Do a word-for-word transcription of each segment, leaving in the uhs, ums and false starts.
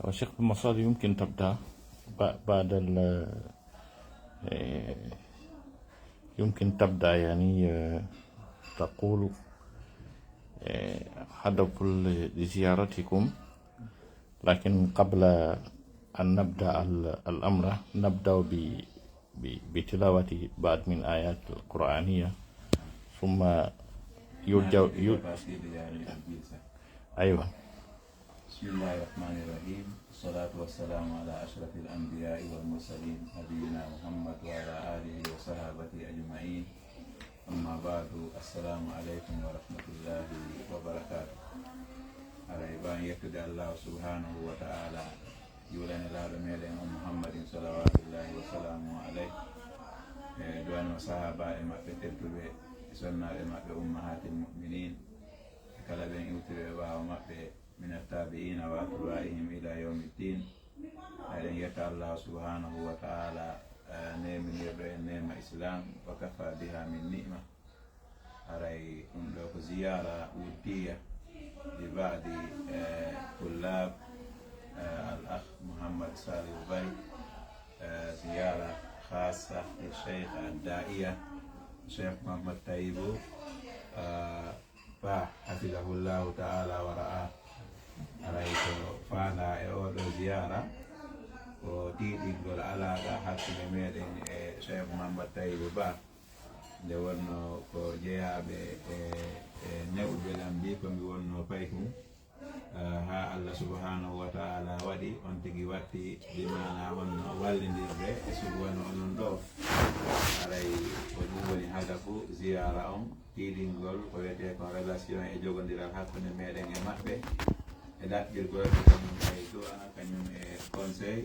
وشيخ المصادر يمكن تبدأ ب- بعد ال- آه، يمكن تبدأ يعني آه، تقول آه، هدف لزيارتكم، لكن قبل أن نبدأ ال- الأمر نبدأ ب- ب- بتلاوة بعض من آيات القرآنية ثم يرجع يرجع أيوة. بسم الله الرحمن الرحيم. الصلاة والسلام على أشرف الأنبياء والمرسلين نبينا محمد وعلى آله وصحابته أجمعين. أما بعد، السلام عليكم ورحمة الله وبركاته. Aray ban yettude Allahu subhanahu wa ta'ala, juulani laaɗo meɗen on Muhammadin salawatullahi wa salamu alayh. E duwano sahabaɓe maɓɓe tedduɓe, e sonnaɓe maɓɓe ummahatil mu'minin, e kala ɓen iwtuɓe ɓaawo maɓɓe من التابعين وأتباعهم إلى يوم الدين. Eɗen yetta Allah subhanahu wa ta'ala, eh, neeminirɗo en neema Islam, وكفى بها من نعمة. Aray ɗum ɗo ko ziyara wuddiya li ba'di, eh, tullab, eh, al akh Muhammad Salihu Bari, eh, ziyara khassa li Sheikh ad-Da'iya, Sheikh Muhammad Tayibu, eh, Ba, hafidahullahu ta'ala wa ra'a. Aray ko faanda e oɗo ziyara ko tiiɗingol alaaka hakkunde meɗen e Cheikh Muhammad Tayibu Ba. Nde wonno ko jeyaaɓe e, e ne'uɓe lambi ko mi wonno paykum. Eh, haa Allah subhanahu wa ta'ala waɗi on tigi watti bi maana honno wallindirde e sugu wano onon ɗo. Aray ko ɗum woni hadafu ziyara on, tiiɗingol ko wiyetee kon relation e jogondiral hakkunde meɗen e maɓɓe, e ɗaɓɓirgol ɓe kañum kay du'a, kañum e conseil,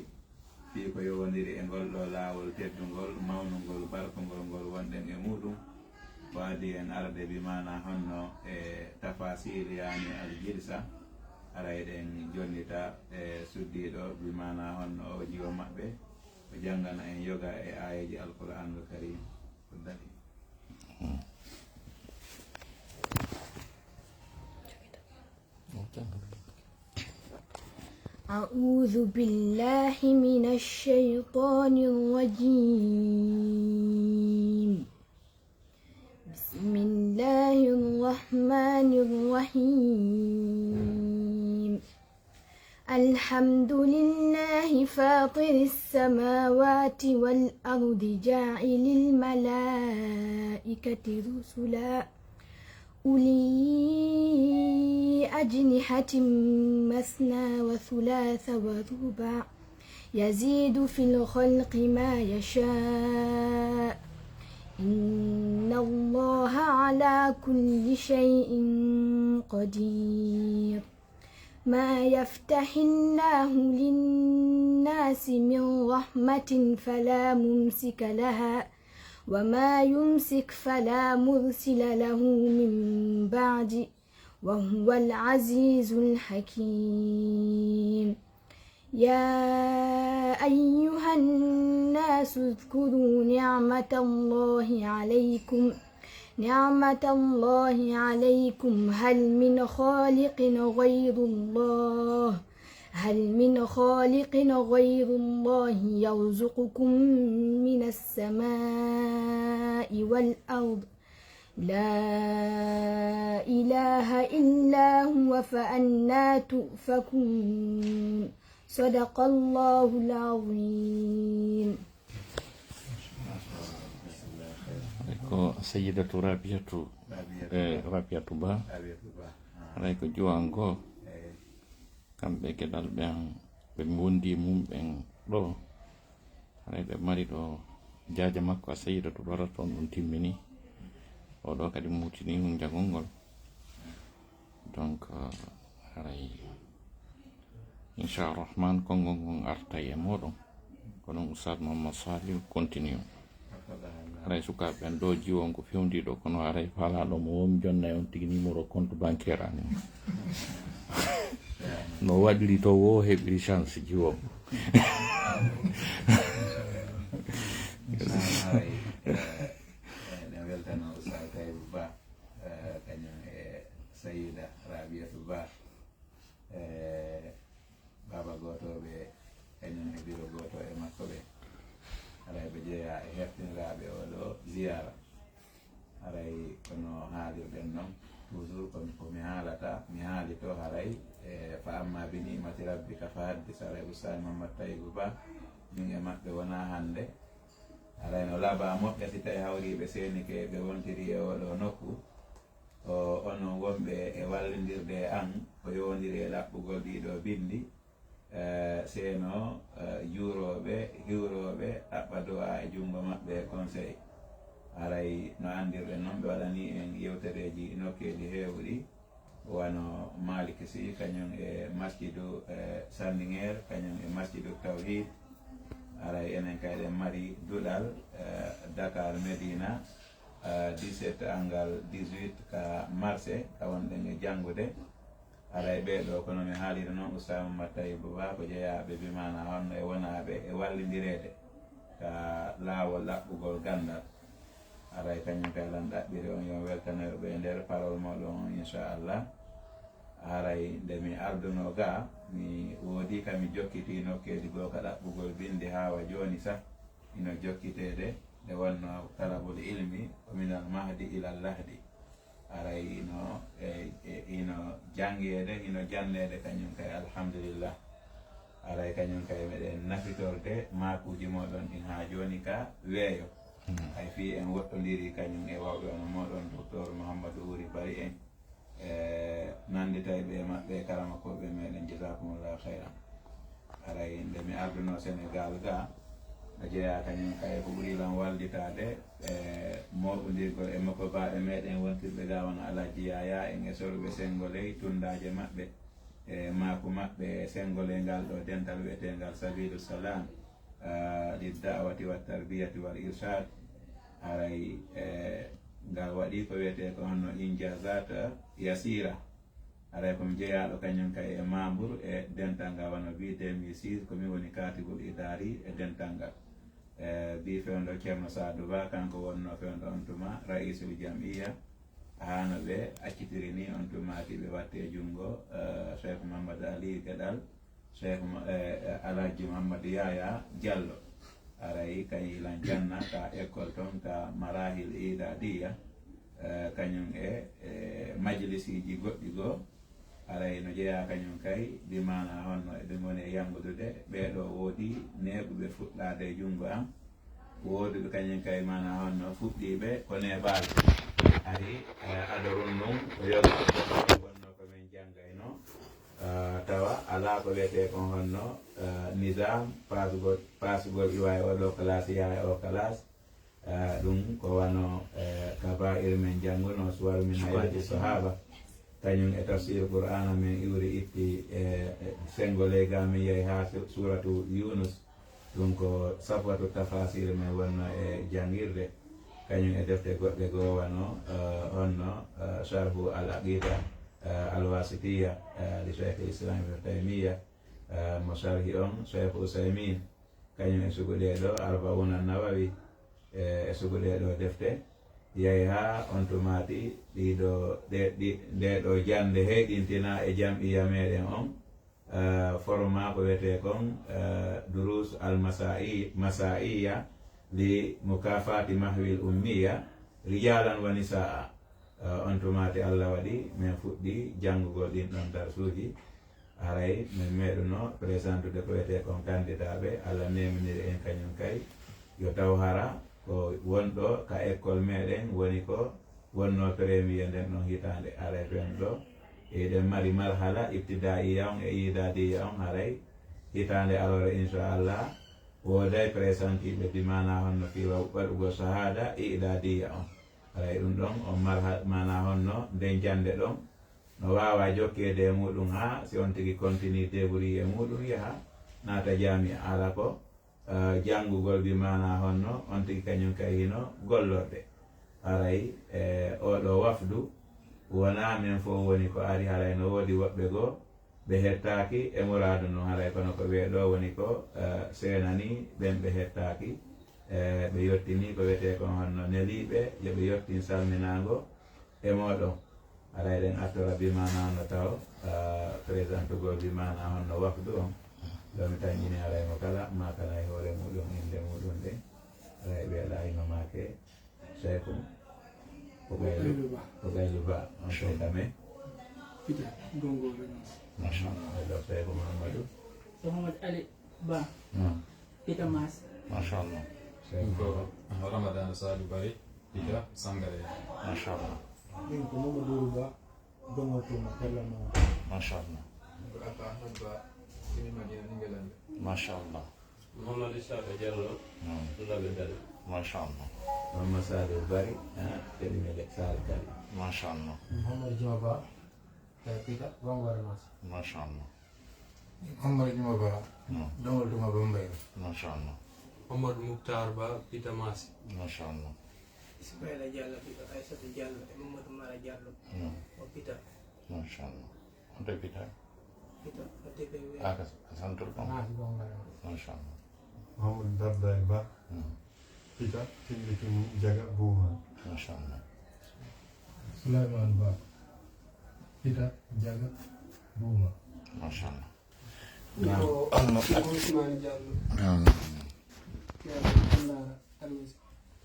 fii ko yowondiri e ngol ɗo laawol teddungol, mawnungol, barkungol ngol wonɗen e muɗum. Ko adii en arde bi maana honno e tafasil, yaani al jilsa, aray ɗen jonnita e suddiiɗo bi maana honno o jiwo maɓɓe, o janngana en yoga e aayeeji Alqur'aanul Kariim. Ko dali. أعوذ بالله من الشيطان الرجيم. بسم الله الرحمن الرحيم. الحمد لله فاطر السماوات والأرض جاعل الملائكة رسلا أولي أجنحة مثنى وثلاث ورباع يزيد في الخلق ما يشاء إن الله على كل شيء قدير ما يفتح الله للناس من رحمة فلا ممسك لها وما يمسك فلا مرسل له من بعده وهو العزيز الحكيم يا أيها الناس اذكروا نعمة الله عليكم نعمة الله عليكم هل من خالق غير الله هل من خالق غير الله يرزقكم من السماء والأرض لا إله إلا هو فأنى تؤفكون صدق الله العظيم Ko Sayyidatu Rabiatu, eh, Rabiatu Ba. Haray ko juwango kamɓe geɗal ɓen ɓe ngondi e mum ɓen ɗo. Haray ɓe mari ɗo jaaja makko a Sayyidatu Barata on ɗum timmini. O ɗo kadi mutini hun jagol ngol. Donc, eh, haray Inchalrahman, konngol ngol artay e mooɗon. Ko ɗum Oustaz Mamadou Saliou continue. Haray sukaaɓe ɓen ɗo jiwo ngo fewndi ɗo, kono haray faalaaɗo mo won jonna e on tigi numéro compte bancaire amen. No waɗiri to wo heɓiri chance jiwo. Haray, eh, eh, ne weltano Oustaz Taïbou Ba, eh, kañum e Sayyida Rabiatou Ba. E baaba gooto Biro gooto e makko ɓe. Haray ɓe jeyaa e hertiniraaɓe oo ɗoo ziyaara. Haray kono haalirɗen non, toujours ko mi, ko mi haalata, mi haalito haray, e, "Fa amma bi ni'mati rabbika fa haddis", haray Ustaz Mamadou Taibou Ba, min e maɓɓe wonaa hannde. Haray no laaɓa moƴƴa si tawi hawriiɓe seenike ɓe wontiri e oo ɗoo nokku. O, onon wonɓe e wallindirde e an, ko yowondiri e laɓɓugol ɗii ɗoo binndi, eh, seenoo, eh, juurooɓe, hiwrooɓe, ɗaɓɓa du'aa e junngo maɓɓe e conseil. Haray no anndirɗen non, ɓe waɗanii en yewtereeji nokkeeli heewuɗi, wano Malick Sy, kañum e Masjidu, eh, Sandingeer, kañum e Masjidu Tawhid. Haray enen kay eɗen mari duɗal, eh, Dakar Medina, eh, dix-sept angal dix-huit ka marché, ka wonɗen e janngude. Haray ɓee ɗoo, kono mi haaliri non, Ustaz Mamadou Taibou Ba, ko jeyaaɓe bi maanaa honno e wonaaɓe e wallindireede ka laawol ɗaɓɓugol ganndal. Haray kañum kay lan ɗaɓɓiri on yo weltanoyo ɓe e nder parole mooɗon on, inchallah. Haray nde mi ardunoo gaa, mi woodii ka mi jokkitii nokkeeli goo ka ɗaɓɓugol binndi haa wa jooni sah, hino jokkiteede nde wonnoo talabul ilmi, wa minal mahdi ilal lahdi. Haray hino, e, e, hino janngeede, hino janneede kañum kay, alhamdulillah. Haray kañum kay meɗen nafitorde maakuuji mooɗon ɗin haa jooni ka weeyo. Hay fii en woɗɗondirii kañum e wawɓe hono mooɗon, Docteur Mouhamadou Wuri Bari en, e nannditayɓe e maɓɓe e karamakooɓe meɗen, jazakumullahu khayran. Haray nde mi ardunoo Senegal gaa, no jeyaa kañum kay ko ɓuri lan wallitaade, e mooɓondirgol e mokobaaɓe meɗen wontirɓe gaa, wano Alhaji Yaya en e sorɓe Sengoley, tunndaaje maɓɓe, e maaku maɓɓe e Sengoley ngal ɗoo dental wi'eteengal Sabilu Salam, ah, lid da'wati wat tarbiyati wal irshad. Haray, e, ngal waɗii ko wi'etee ko honno injazat yasira. Haray ko mi jeyaaɗo kañum kay e membre e dental ngal, wano bii deux mille six ko min woni katibul idari e dental ngal. E bii fewndo Ceerno Saadu Ba, kanko wonnoo fewndo on tuma ra'isul jam'iyya. Haa no ɓe accitiri ni on tuma ki ɓe watti e junngo, eh, Cheikh Mamadou Ali Geɗal, Cheikh Mo-, eh, eh, Alhaji Mamadou Yaya Diallo. Haray kañum lan janna ka école ton ka Marahil Idadiya, eh, kañum e, e majlisiiji goɗɗi goo. Haray no jeyaa kañum kay, bi maanaa honno eɓe ngoni e yanngudude, ɓee ɗoo woodi neeɓuɓe fuɗɗaade e junngo am, wooduɓe kañum kay maanaa honno fuɗɗiiɓe ko neeɓaali. Hari, eh, adorun ndun ko yoga wonno ko min janngaynoo, eh, tawa alaa ko wiyetee kon honno, eh, nizaam paasugol, paasugol iwa e oo ɗoo kalaas, yaha e oo kalaas. Eh, ɗum ko wano, eh, kabaa'ir men janngunoo, suwaru min hayati sahaba, kañum e tafsir Qur'aana men iwri itti, eh, e senngo ley gaa min yahi haa su-, suuratu Yunus. Ɗum ko safwatu tafasir men wonno e janngirde, kañum e defte goɗɗe goo wano, eh, honno, eh, Sharhu al Aqida, eh, al Wasitiya, eh, li Shaykh al Islam Ibn Taymiya, eh, mo sharhi on Shaykh Usaymin, kañum e sugu ɗee ɗoo Arba'una Nawawi, e, e sugu ɗee ɗoo defte, yahi haa on tumaati ɗii ɗoo, ɗe, ɗi, ndee ɗoo jannde heyɗintinaa e jam'iyya meɗen on, eh, format ko wiyetee kon, eh, Durus al Masa'i-, Masa'iyya li Mukafati Mahwil Ummiya, rijalan wa nisa'a. Eh, on tumaati Allah waɗi men fuɗɗi janngugol ɗin ɗon darsuuji. Haray min meeɗuno présentude ko wiyetee kon kandidaaɓe, Allah neeminiri en kañum kay. Yo taw hara ko wonɗo ka école meɗen woni ko wonno premier nden ɗon hitaande. Haray ɓen ɗoo eɗen mari marhala ibtidaiya on e idadiya on, haray hitaande aroore inchallah wooday présentiiɓe bi maanaa honno fii wa-, waɗugol shahada idadiya on. Haray ɗum ɗon on marha-, maanaa honno nden jannde ɗon no waawa jokkeede e muuɗum haa si on tigi continue débrouiller e muuɗum, yaha naata jaami'a. Ala ko, eh, janngugol bi maanaa honno on tigi kañum kay hino gollorde. Haray, eh, oo ɗoo wafdu wonaa men fof woni ko ari, haray no woodi woɓɓe goo ɓe hettaaki e muraadu ndun, haray kono ko wiyee ɗoo woni ko, eh, seenanii ɓen ɓe hettaaki, eh, ɓe yottinii ko wiyetee kon honno neliiɓe, yo ɓe yottin salminaango e mooɗon. Haray eɗen attora bi maanaa honno taw, eh, présentugol bi maanaa honno wafdu on. Ɗo mi tanƴini alay mo kala, ma kala e hoore muɗum, innde muɗum nde. Alay ɓe alay no maake, Seeku. Ko Gaylu, ko Gaylu Ba, on Seeku Dame. Pita, Gongo, Renas. Machallah. Ɗo Seeku Muhammadu. Muhammad Ali Ba. Hmm. Pita Mas. Machallah. Seeku Ba. Ko Ramadan Sadu Bari, Pita Sangare. Machallah. Min ko Mamadou Ba. Dongal Tuma, Pella Mawɗo. Machallah. Ko Abba Ahmad Ba, Sini Madina, Ningelande. Machallah. Mouhamadou Isaka Diallo, Labe Dali. Machallah. Mouhamadou Sadio Bari, ha, Kadi Mele Sare Kadi. Machallah. Mouhamadou Juma Ba, eh, Pita, Bangore Mas. Machallah. Mouhamadou Juma Ba, Dongal Tuma, Bambey. Machallah. Mouhamadou Moukhtar Ba, Pita Mas. Machallah. Ismaila Diallo, Pita Aissatou Diallo, e Mamadou Mara Diallo. O Pita. Machallah. Honto Pita? Pita, o T P W. Ah, ka, ka santur ɗon. Machallah. Mouhamadou Dardaye Ba. Pita, Timbi Tumi, Jaga, Buuma. Machallah. Souleymane Ba. Pita, Jaga, Buuma. Machallah. Ko Ousmane Diallo. Diallo, Kandara, Almasi.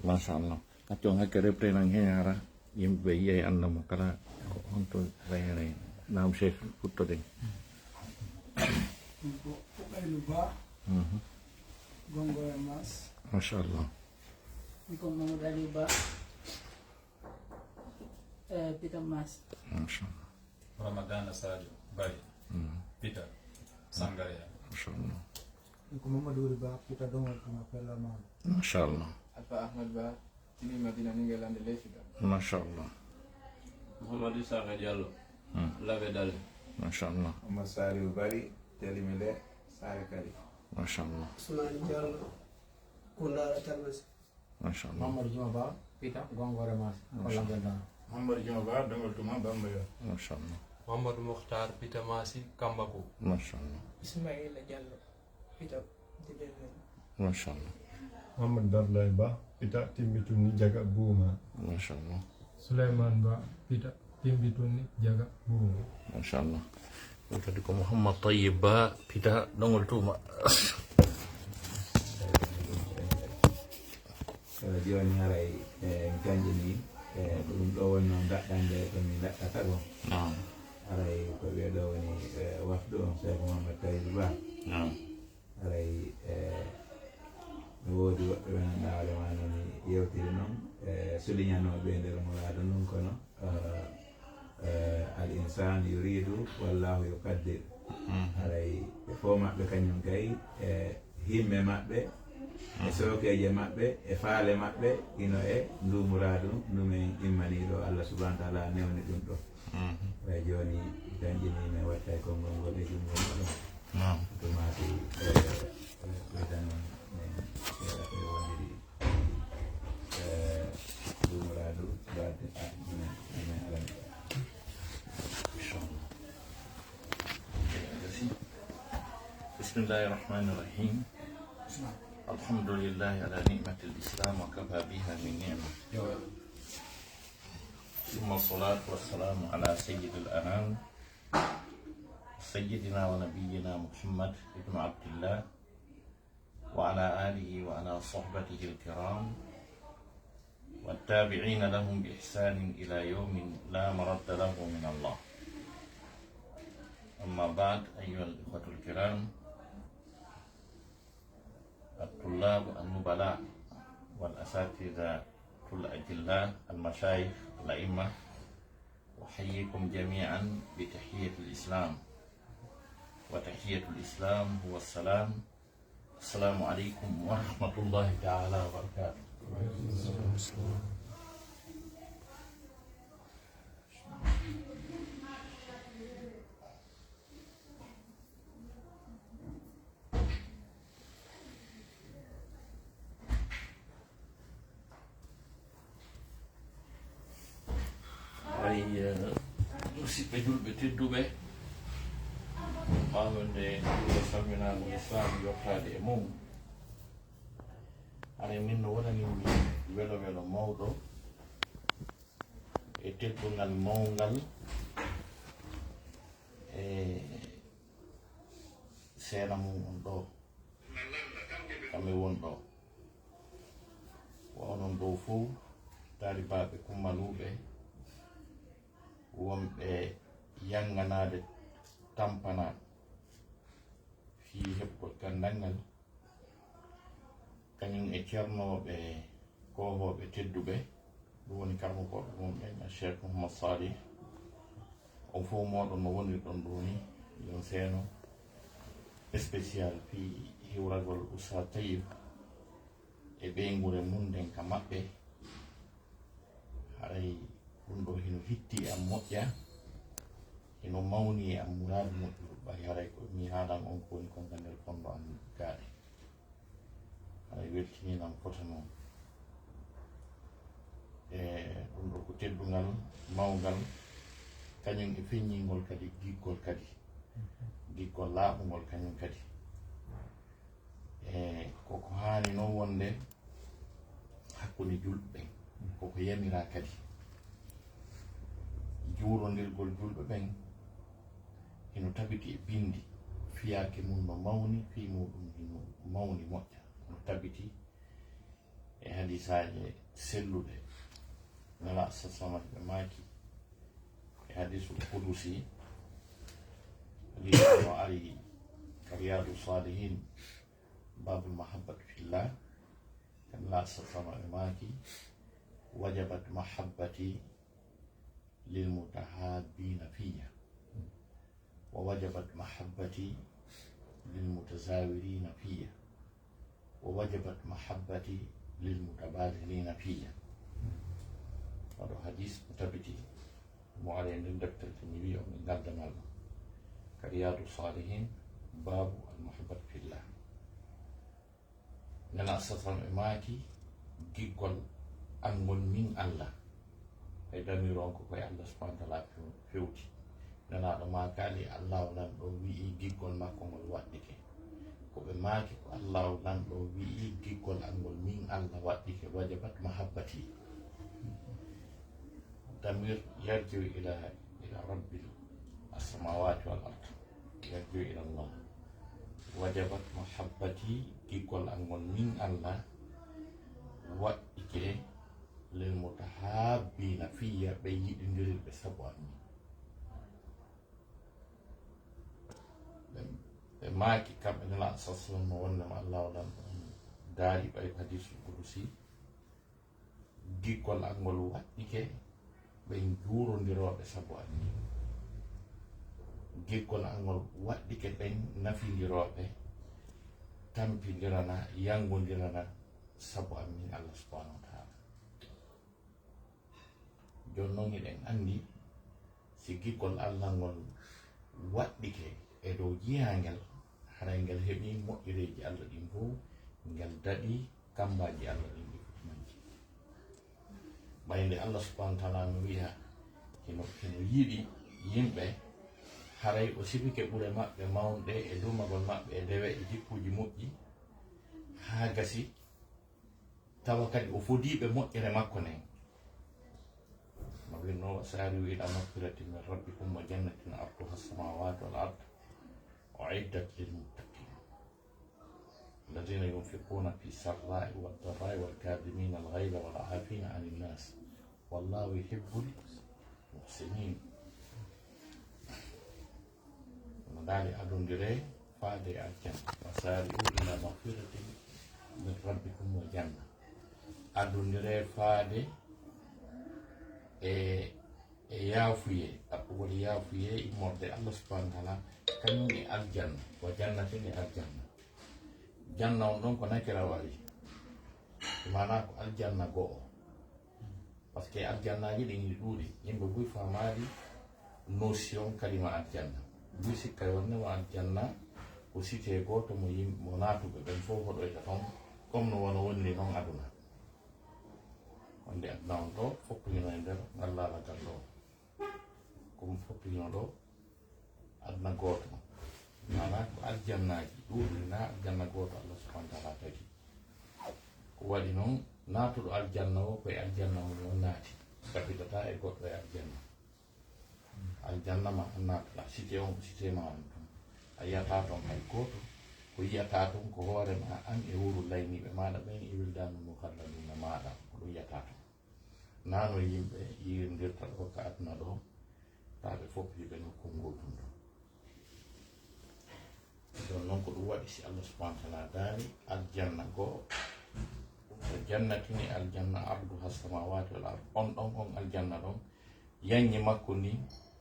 Machallah. Accu on hakke repte nan hen hara. Yimɓe ɓe yiyay annda mo kala ko honto reyre. Naam Cheikh, futtoɗen. Ko Oubaydou Ba. Gongo e Mas. Machallah. Mi ko Mamadou Ali Ba. Eh, Pita Mas. Machallah. Ramadana Sadio Bari. Pita Sangare. Machallah. Ko Mamadou Wuri Ba, Pita Dongal Tuma, Pella Mawɗo. Machallah. Alpha Ahmad Ba, Tini Madina, Ningelande, Leysuda. Machallah. Mouhamadou Isaka Diallo, Labe Dali. Machallah. Oumar Saliou Bari, Telimile, Sare Kadi. Machallah. Ousmane Diallo, Koundara Talmasi. Machallah. Mamadou Juma Ba, Pita, Gongore Mas, ko Labe Dali. Mamadou Juma Ba, Dongal Tuma, Bambayo. Machallah. Mamadou Mokhtar, Pita Masi, Kambako. Machallah. Ismaila Diallo, Pita, Dibel. Machallah. Mamadou Darlay Ba, Pita, Timbi Tunni, Jaga, Buuma. Machallah. Souleymane Ba, Pita, Timbi Tunni, Jaga, Buuma. Machallah. Ɗum kadi ko Mouhammad Tayyib Ba, Pita, Dongal Tuma. Ewa, jooni haray, eh, mi tanƴini, eh, ko ɗum ɗo woni noon daɗɗande ko mi daɗɗata ko. Naam. Haray ko ɓee ɗo woni, eh, wafdu on, Cheikh Mouhammad Tayyib Ba. Naam. Haray, eh, no woodi woɓɓe ɓe ngannduɗaa hoore maa no mi yewtiri noon, eh, suliñanooɓe e nder muraadu ndun kono, eh, eh, al insaan yuriidu wallaahu yuqaddir. Haray ɓe fof maɓɓe kañum kay, eh, himme maɓɓe, e sookeeje maɓɓe, e faale maɓɓe, ino e ndu muraadu ndu men immanii ɗo, Allah subhanahu wa taala newni ɗum ɗo. Eyi, jooni, tanƴinii men watta e konngol ngol e junngo moɗon. Naam. Ɗum maaki, eh, eh, ɓeydan on, eh, seeɗa ko e wondiri, eh, ndu muraadu waɗde, ah, ɗumen, ɗumen alani. Inchallah. بسم الله الرحمن الرحيم. الحمد لله على نعمة الإسلام وكفى بها من نعمة. ثم الصلاة والسلام على سيد الأنام سيدنا ونبينا محمد بن عبد الله وعلى آله وعلى صحبته الكرام والتابعين لهم بإحسان إلى يوم لا مرد له من الله. أما بعد، أيها الإخوة الكرام، الطلاب النبلاء والأساتذة الأجلاء، المشايخ، الأئمة، أحييكم جميعا بتحية الإسلام، وتحية الإسلام هو السلام. السلام عليكم ورحمة الله تعالى وبركاته. Ay, eh, musidɓe julɓe tedduɓe, ɓaawo nde ɗo salminaango Islam yottaade e mum, haray min no wonani mi welo welo mawɗo e teddungal mawngal e Seena mum on ɗo, kam e won ɗo. Wa onon ɗo fow, taalibaaɓe kummaluuɓe, wonɓe yannganaade tampana fii heɓgol ganndal ngal, kañum e ceernooɓe koohooɓe tedduɓe, ɗum woni karmokooɓe mum ɓen, Cheikh Mouhammad Salih. On fof mooɗon no wonirɗon ɗo ni, yon seeno spécial fii hiwragol Oustaz Taïb e ɓeynguure mum nden ka maɓɓe. Haray ɗum ɗo hino hitti e am moƴƴa, hino mawni e am muraadu moƴƴuru, ɓay haray ko mi haalan on ko woni kon ka nder fondo am gaaɗe. Haray weltiniilam fota non. E ɗum ɗo ko teddungal mawngal, kañum e feññingol kadi giggol kadi, giggol laaɓungol kañum kadi. E koko haani non wonde hakkunde julɓe ɓen, koko yamiraa kadi. Juurondirgol julɓe ɓen hino tabiti e bindi, fiyaake mum no mawni, fii muɗum hino mawni moƴƴa, no tabiti e hadisaaje selluɗe. Nela sa sama ɓe maaki e hadisul kudusi, hadisu no ari ka Riyadu Salihin, babul mahabbati fillah. Nela sa sama ɓe maaki, wajabat mahabbati lil mutahabbina fiyya, wa wajabat mahabbati lil mutazawirina fiyya, wa wajabat mahabbati lil mutabadilina fiyya. Waɗo hadis no tabiti, mo ari e nder deftere, mi wi'i on e ngaldanal ka Riyadu Salihin, babu al muhabbat fillah. Nela sa sama e maaki, giggol angol min Allah. E damiru on ko koye Allah subhanahu wa ta'ala few-, fewti. Nelaaɗo maakaali, Allahu Lanɗo wi'i giggol makko ngol waɗɗike. Ko ɓe maaki ko Allahu Lanɗo wi'i giggol angol min Allah waɗɗike, wajabat mahabbati. Damir yarji'u ila, ila rabbil as-samawati wal ard. Yarji'u ila Allah. Wajabat mahabbati, giggol angol min Allah waɗɗike lil mutahabbina fiyya, ɓe yiɗindirirɓe sabu an min. Ɓe, ɓe maaki kamɓe Nelaaɗo sallallahu alaihi wasallam wonde ma Allahu Lanɗo on daari ɓay ko hadisul kudusi. Giggol angol waɗɗike ɓen juurondirooɓe sabu an min. Giggol angol waɗɗike ɓen nafindirooɓe, tampindirana, yangondirana sabu an min Allah subhanahu wa ta'ala. Jooni non hiɗen anndi si giggol Allah ngol waɗɗike e dow jiyangel, haray ngel heɓi moƴƴereeji Allah ɗin fow, ngel daɗi kambaaji Allah ɗin ɗi fof majji. Ɓay nde Allah subhanahu wa ta'ala no wi'a hino, hino yiɗi yimɓe, haray o sifike ɓure maɓɓe mawnɗe e duumagol maɓɓe e dewe e jikkuuji moƴƴi, haa gasi tawa kadi o fodiiɓe moƴƴere makko nden. No wi'no, "Wa sari'u ila magfiratin min rabbikum wa jannatin arduha as-samawati wal ard, u'iddat lil muttaqin." الذين ينفقون في السراء والضراء والكاظمين الغيظ والعافين عن الناس والله يحب المحسنين. No daali adondire faade aljanna. Wa sari'u ila magfiratin min rabbikum wa janna. Adondire faade e e yaafuye, ɗaɓɓugol yaafuye immorde Allah subhanahu wa ta'ala, kañum e aljanna, wa jannatin e aljanna. Janna on ɗon ko nakira wari, maanaa ko aljanna go'o. Parce que aljannaaji ɗin hiɗi ɗuuɗi, yimɓe buy faamaali notion kalima aljanna. Buy sikkay wonde wa aljanna ko site gooto mo yim-, mo naatuɓe ɓen fof hoɗoyta ton, comme no wano woniri non aduna. Wonde aduna on ɗo foppuyino e nder ngal laalagal ɗo. Ko ɗum foppuyino ɗo aduna gooto. Maanaa ko aljannaaji ɗuuɗi, na aljanna gooto Allah subhanahu wa ta'ala tagi. Ko waɗi non naatuɗo aljanna o ko e aljanna on o naati. Ɗaɓɓitataa e goɗɗo e aljanna. Aljanna ma on naatata, site on ko site ma on tun. A yiyataa ton hay gooto. Ko yiyataa ton ko hoore ma an e huuru layniiɓe maaɗa ɓen e wildaanu mukalladuna maaɗa. Ko ɗum yiyataa ton. Naa no yimɓe yiirindirta ɗo ka aduna ɗo, taa ɓe fof hiɓe nokku ngootum ɗo. Ɗon noon ko ɗum waɗi si Allah subhanahu wa taala daali aljanna goo, ko jannatini aljanna ardu has samawati wal ard. On ɗon, on aljanna ɗon, yaññi makko ndin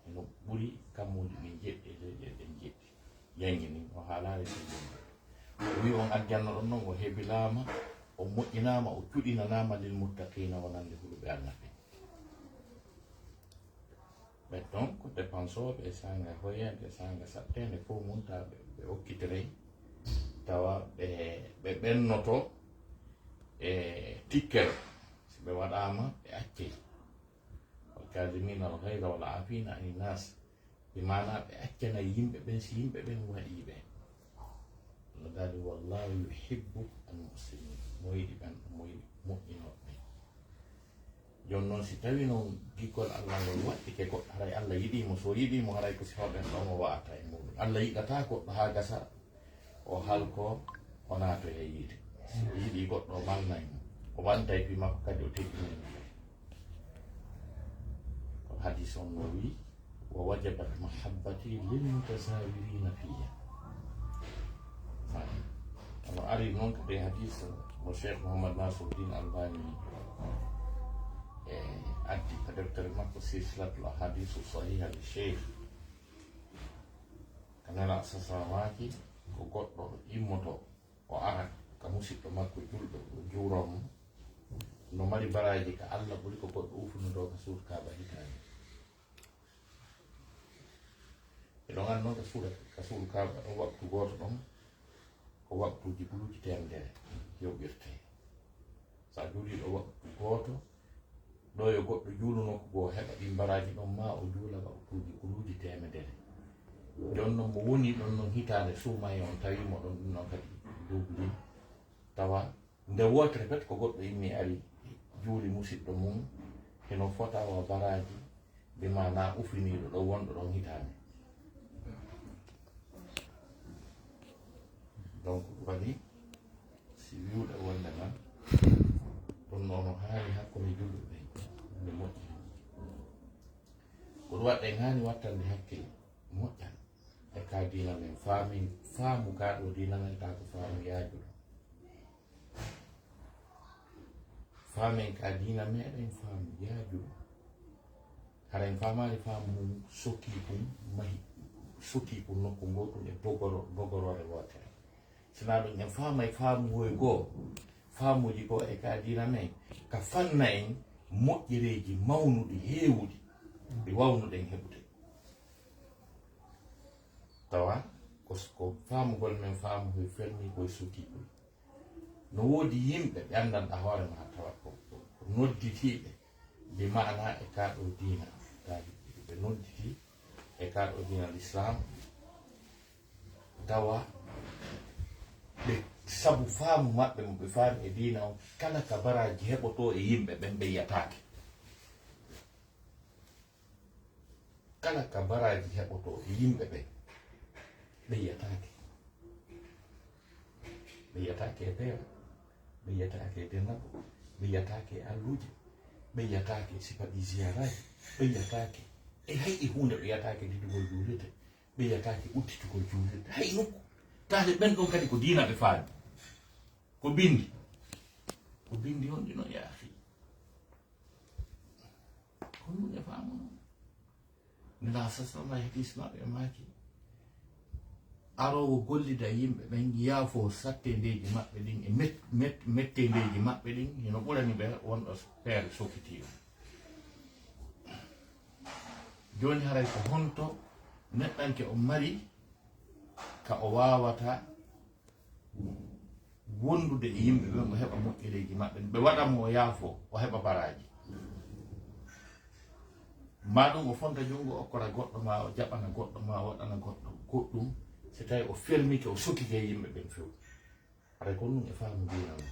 eno ɓuri kammuuli ɗin jeɗɗi e leyɗe ɗen jeɗɗi. Yaññi ndin, o haalaali ɗum. O wi'i on aljanna ɗon noon, o hebilaama, o moƴƴinaama, o cuɗinanaama lil muttaqiina, wonande huluɓe Allah ɓen. Ɓe ton ko dépensooɓe e saanga hoyeende, e saanga satteende, fof mun tawa ɓe, ɓe okkitorey, tawa ɓe, ɓe ɓennoto e tikkere. Si ɓe waɗaama, ɓe accey. Wal kaazimiina al ghayza wal aafiina ani nnaas. Bi maanaa ɓe accanay yimɓe ɓen si yimɓe ɓen waɗii ɓe. Allah daali, "Wallaahu yuhibbu al muhsiniin." Mo yiɗi ɓen, mo yiɗi moƴƴinooɓe ɓen. Jooni noon, si tawii noon giggol Allah ngol waɗɗike goɗɗo, haray Allah yiɗii mo, so yiɗii mo, haray ko si hoɗen ɗon o wa'ata e muuɗum. Allah yiɗataa goɗɗo haa gasa, o halko, o naatoya yiite. Si o yiɗii goɗɗo, o malnay mo, o ɓantay fii makko kadi, o teddinay mo. Ko hadiis on no wi'i, "Wa wajabat mahabbati lil mutasawirina fiyya." Ono ari noon kadi e hadiis mo Cheikh Mouhammad Nasiruddin Albani e addi ka deftere makko Silsilatul Ahadisu Sahiha li Cheikh. Ka Nelaaɗo sasamaaki ko goɗɗo immoto o ara ka musiɗɗo makko julɗo, o juuroo mo, no mari baraaji ka Allah ɓuri ko goɗɗo ufunotoo ka suudu Kaaba hitaande. Eɗon anndi noon ka suudu, ka suudu Kaaba ɗon, waktu gooto ɗon ko waktuuji guluuji teemedere yoɓirtee. So a juulii ɗo waktu gooto, ɗo yo goɗɗo juulu nokku goo heɓa ɗin baraaji ɗon, maa o juula waktuuji guluuji teemedere. Jooni non mo woni ɗon non hitaande suumayee on tawi mo ɗon ɗum non kadi duuɓi ɗin, tawa nde wootere pet ko goɗɗo immii ari juuli musiɗɗo mum, hino fota wa baraaji, bi maanaa ufiniiɗo ɗo wonɗo ɗon hitaande. Donc ɗum waɗi si wi'ude wonde man ɗum noon no haani hakkunde julɓe ɓen, nde moƴƴi. Ko ɗum waɗi en haani wattande hakkille moƴƴa e ka diina men, faamin, faamu ka ɗo diina men, taa ko faamu yaajuɗo. Faamen ka diina meɗen, faamu yaajuɗo. Hara en faamaali faamu ngun, sokii kun mahi, sokii kun nokku ngootun e bogoro-, bogoroore wootere. Sinaa ɗun en faamay faamuwoy goo, faamuuji goo e ka diina men, ka fanna en moƴƴereeji mawnuɗi, heewuɗi, ɗi wawnuɗen heɓude. Tawa ko, ko faamugol men faamuwoy fermi koy sokii kun. No woodi yimɓe ɓe anndanɗaa hoore maa tawa ko, ko, ko nodditiiɓe, bi maanaa e kaa ɗoo diina, tawi ɓe nodditii e kaa ɗoo diina Lislaam, tawa ɓe, sabu faamu maɓɓe mo ɓe faami e diina on, kala ka baraaji heɓotoo e yimɓe ɓen, ɓe yiyataake. Kala ka baraaji heɓotoo e yimɓe ɓen, ɓe yiyataake. Ɓe yiyataake e peewa, ɓe yiyataake e dennabo, ɓe yiyataake e alluuje, ɓe yiyataake si paɗi ziyaaraaji, ɓe yiyataake e hay e huunde, ɓe yiyataake diddugol juulirde, ɓe yiyataake udditugol juulirde, hay nokku. Taade ɓen ɗon kadi ko diina ɓe faami. Ko binndi. Ko binndi honɗi non, yaa akhi? Ko ɗum e faamu non. Nelaaɗo sallallaahu alayhi wa sallam e hadiis maɓɓe e maaki, aroowo gollida e yimɓe ɓen, yaafoo satteendeeji maɓɓe ɗin e met-, met-, metteendeeji maɓɓe ɗin, hino ɓurani ɓe wonɗo feere sokitiiɗo. Jooni haray ko honto neɗɗanke on mari ka o waawata wondude e yimɓe ɓen, o heɓa moƴƴereeji maɓɓe, ɓe waɗa mo, o yaafoo, o heɓa baraaji. Maa ɗum o fonta junngo, okkora goɗɗo, maa o jaɓana goɗɗo, maa o waɗana goɗɗo goɗɗum, si tawi o fermike, o sokike e yimɓe ɓen few. Haray ko ɗum e faamu diina mum.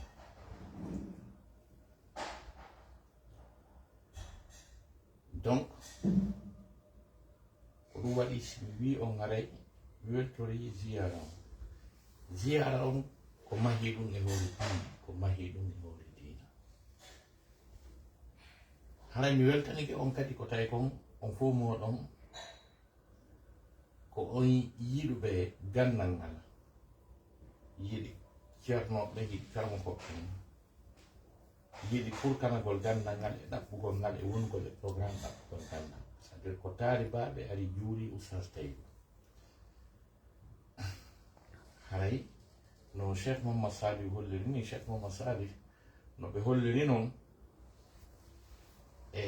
Donc, ko ɗum waɗi, si mi wii on haray, Mi weltori ziyara on. Ziyara on ko mahi ɗum e hoore diina, ko mahi ɗum e hoore diina. Haray mi weltanike on kadi ko tawi kon on fof mooɗon ko on yiɗuɓe ganndal ngal, yiɗi ceernooɓe, yiɗi karamokooɓe en, yiɗi kurkanagol ganndal ngal e ɗaɓɓugol ngal e wonugol e programme ɗaɓɓugol ganndal. C'est-à-dire ko taalibaaɓe ari juuli Oustaz Taïbou. Haray no Cheikh Mohammad Salih holliri ni, Cheikh Mohammad Salih no ɓe holliri noon, e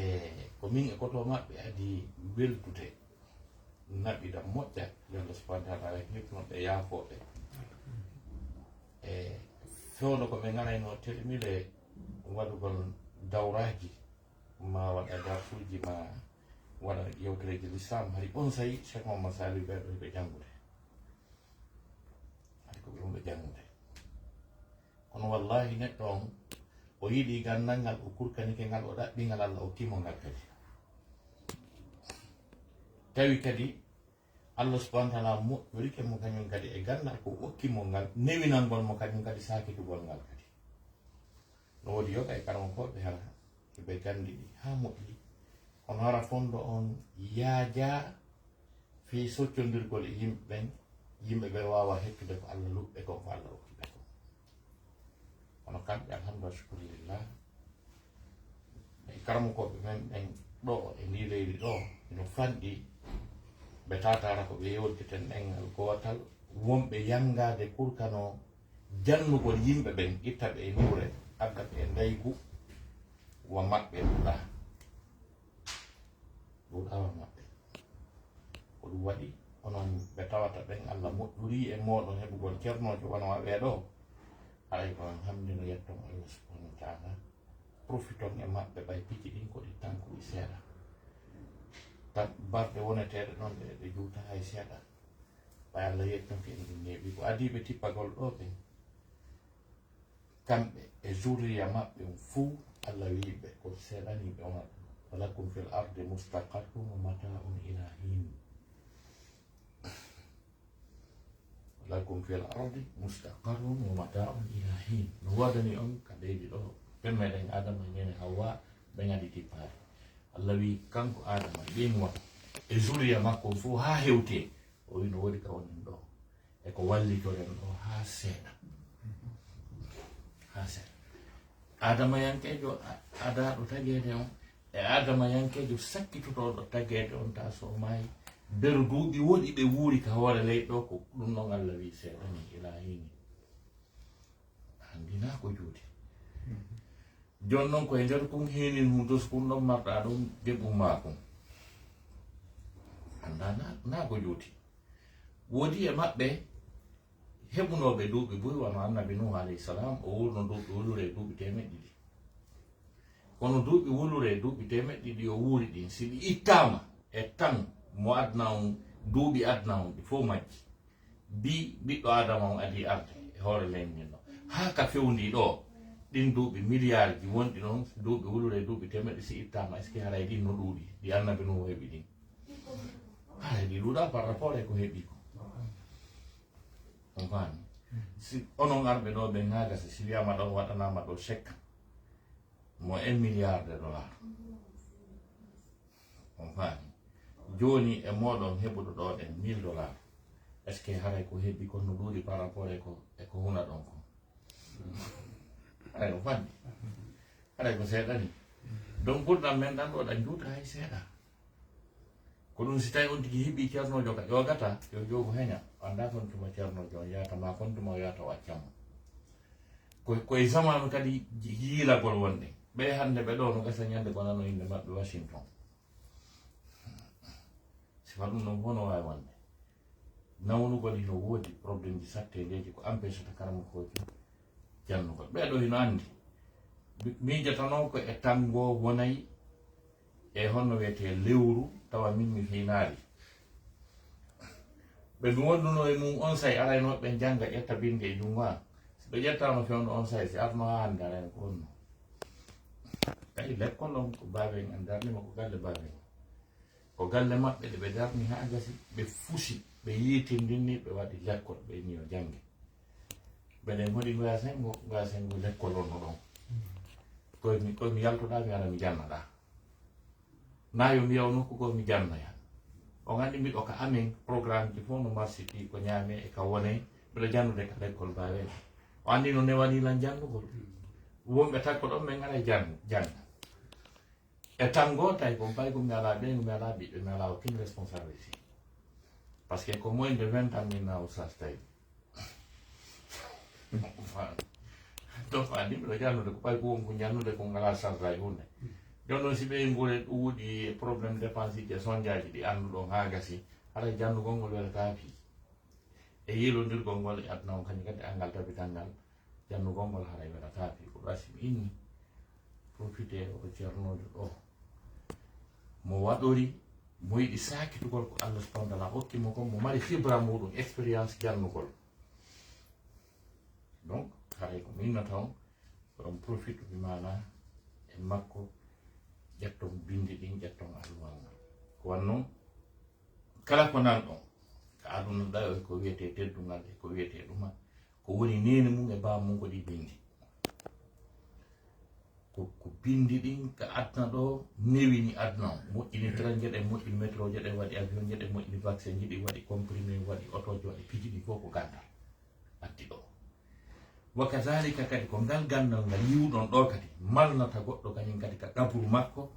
ko min e koto maɓɓe adi weldude, naɓida, moƴƴa, yo Allah subhanahu wa taala hifno ɓe, yaafo ɓe. E fewndo ko ɓe ŋarayno telmile waɗugol dawraaji, ma waɗa darsuuji, ma waɗa yewtereeji lislaam, hari onsay Cheikh Mohammad Salih ɓe ɗo ɓe janngude. Hari ko ɓe ɗum ɓe janngude. Kono wallahi neɗɗo on, o yiɗi ganndal ngal, o kurkanike ngal, o ɗaɓɓi ngal, Allah okki mo ngal kadi. Tawi kadi Allah subhanahu wa taala moƴƴorike mo kañum kadi e ganndal ko okki mo ngal, newinangol mo kañum kadi saakitugol ngal kadi. No woodi yoga e karamokooɓe hara ɓe ganndi ɗi haa moƴƴi. Kono hara fondo on yaaja fii soccondirgol e yimɓe ɓen, yimɓe ɓe waawa hettude ko Allah luɓɓe kon, ko Allah okki ɓe kon. Kono kamɓe, alhamdulillah, shukrulillah, e karamokooɓe men ɓen ɗo e ndi leydi ɗo, no fanɗi, ɓe taataara ko ɓe yewteten ɗen ngal gootal, wonɓe yanngaade kurkano jannugol yimɓe ɓen, itta ɓe e niwre, adda ɓe e ndaygu wa maɓɓe ɗuɗa. Ɗuɗa wa maɓɓe. Ko ɗum waɗi, onon ɓe tawata ɓen Allah moƴƴuri e mooɗon heɓugol ceernoojo wano wa ɓee ɗo, haray ko on hamdino yetton Allah subhanahu wa taala. Profiton e maɓɓe ɓay picci ɗin ko ɗi tankuɗi seeɗa. Tan barɗe woneteeɗe ɗon ɗe, ɗe juuta hay seeɗa. Ɓay Allah yettonke en ɗum neeɓi. Ko adii ɓe tippagol ɗo ɓen, kamɓe e zurriya maɓɓe on fuu, Allah wi'i ɓe ko seeɗaniiɓe on. Walakum fil ardi mustaqarrun wa mata'un ila hin. Walakum fil ardi mustaqarrun wa mata'un ila hin. No woodani on ka leydi ɗo, ɓen meɗen Adama, ñande Hawwa, ɓe ngadi tippaade. Allah wi'i kanko Adama, ɓen wa e zurriya makko on fuu haa hewtee. O wi'i no woodi ka wonen ɗo. E ko wallitoren ɗo haa seeɗa. Haa seeɗa. Adamayankeejo a-, adaaɗo tageede on, e adamayankeejo sakkitotooɗo tageede on, taa so o maayi, nder duuɓi woɗi ɓe wuuri ka hoore leydi ɗo, ko ɗum ɗon Allah wi'i seeɗa ni, ilaa hiini. Anndi naa ko juuti. Jooni non ko e nder kun hiinin hun to so kun ɗon marɗa ɗum geɓum maa kun. Anndaa naa, naa ko juuti. Woodi e maɓɓe heɓunooɓe duuɓi buy, wano annabi Nuhu alayhi salam, o wuurno duuɓi wulure e duuɓi teemeɗɗe ɗiɗi. Kono duuɓi wulure e duuɓi teemeɗɗe ɗiɗi o wuuri ɗin, si ɗi ittaama e tan mo aduna on, duuɓi aduna on ɗi fof majji, bi ɓiɗɗo Adama on adii arde e hoore leydi ndin ɗo. Haa ka fewndii ɗo, ɗin duuɓi miliyaarji wonɗi ɗon, duuɓi wulure e duuɓi teemeɗɗe si ittaama, est-ce que haray ɗin no ɗuuɗi, ɗi annabi Nuhu heɓi ɗin? Haray ɗi ɗuuɗaa par rapport e ko heɓi ko. On faami? Si onon arɓe ɗo ɓe ŋaagasa, si wiyaama ɗon waɗanaama ɗo chèque mo un milliard de dollars. On faami? Jooni e mooɗon heɓuɗo ɗo ɗen mille dollars, est-ce que haray ko heɓi kon no ɗuuɗi par rapport e ko, e ko huna ɗon kon? Haray o fanɗi. Haray ko seeɗa ni. Donc, ɓurɗan men ɗan ɗo ɗan juuta hay seeɗa. Ko ɗum si tawi on tigi heɓi ceernoojo ka ƴoogata, yo joogu heña. Anndaa kon tuma ceernoojo on yahata, maa kon tuma o yahata o acca mo. Ko, ko e zamaanu kadi ji-, yiilagol wonde. Ɓe hannde ɓe ɗo no gasa ñande ko nano innde maɓɓe Washington. Sifa ɗum ɗon fof no waawi wonde. Nawnugol hino woodi, problème ji satteendeeji ko empêchata karamokoojo jannugol. Ɓee ɗo hino anndi. Mi-, miijotanoo ko e tanngo wonay e honno wiyetee lewru, tawa min mi fiinaali. Ɓe mi wondunoo e mum on say, arayno ɓe jannga, ƴetta binnde e junngo an. Si ɓe ƴettaano fewndo on say, si arno haa hannde arayno ko honno. Tawi lekkol on ko baaben an darnima ko galle baaben. Ko galle maɓɓe ɗe ɓe darni haa gasi, ɓe fusi, ɓe yiitindinni, ɓe waɗi lekkol, ɓe inni yo jannge. Mbeɗen hoɗi ngoya sengo, ngoya sengo lekkol on no ɗon. Koymi koymi yaltoɗaa mi ara mi jannaɗaa. Na yo mi yaw nokku goo mi jannoya. On anndi miɗo ka amen programmeji fof no marsiti ko ñaame e ka wone, mbiɗo jannude ka lekkol baawen. O anndi no newani lan jannugol. Wonɓe takko ɗon men ara jannu jannga. E tan goo tawi kon pay ko mi alaa ɓeyngu mi alaa ɓiɓɓe mi alaa o kin responsabilité. Parce que ko moyde vingt ans min na o sas tawi. Donc anndi mbiɗo jannude ko pay ko wonko jannude ko ngalaa sarda e hunde. Jooni noon si ɓeyngu ɗuuɗi e problème dépense ji e sonjaaji ɗi annduɗon haa gasi, haray jannugol ngol welataa fii. E yiilondirgol ngol e aduna on kañum kadi anngal tabital ngal, jannugol ngol haray welataa fii. Ko ɗo asimi inni profité o ceernoojo ɗo mo waɗori mo yiɗi saakitugol ko Allah subhanahu wa taala okki mo kon, mo mari xibra muɗum, expérience jannugol. Donc haray ko minnata on oɗon profite bi maana e makko, ƴetton bindi ɗin, ƴetton alluwal ngal. Ko wan noon kala ko nanɗon ka aduna ɗa e ko wiyetee teddungal e ko wiyetee ɗuma, ko woni neene mum e baaba mum ko ɗi bindi. Ko ko bindi ɗin ka aduna ɗo newini aduna on, moƴƴini train jeɗe, moƴƴini métro jeɗe, waɗi avion jeɗe, moƴƴini vaccin ji ɗi, waɗi comprimé, waɗi otoji, waɗi piiji ɗi fof ko gandal addi ɗo. Wa kazalika kadi ko ngal gandal ngal yiwɗon ɗo kadi malnata goɗɗo kañum kadi ka qaburu makko,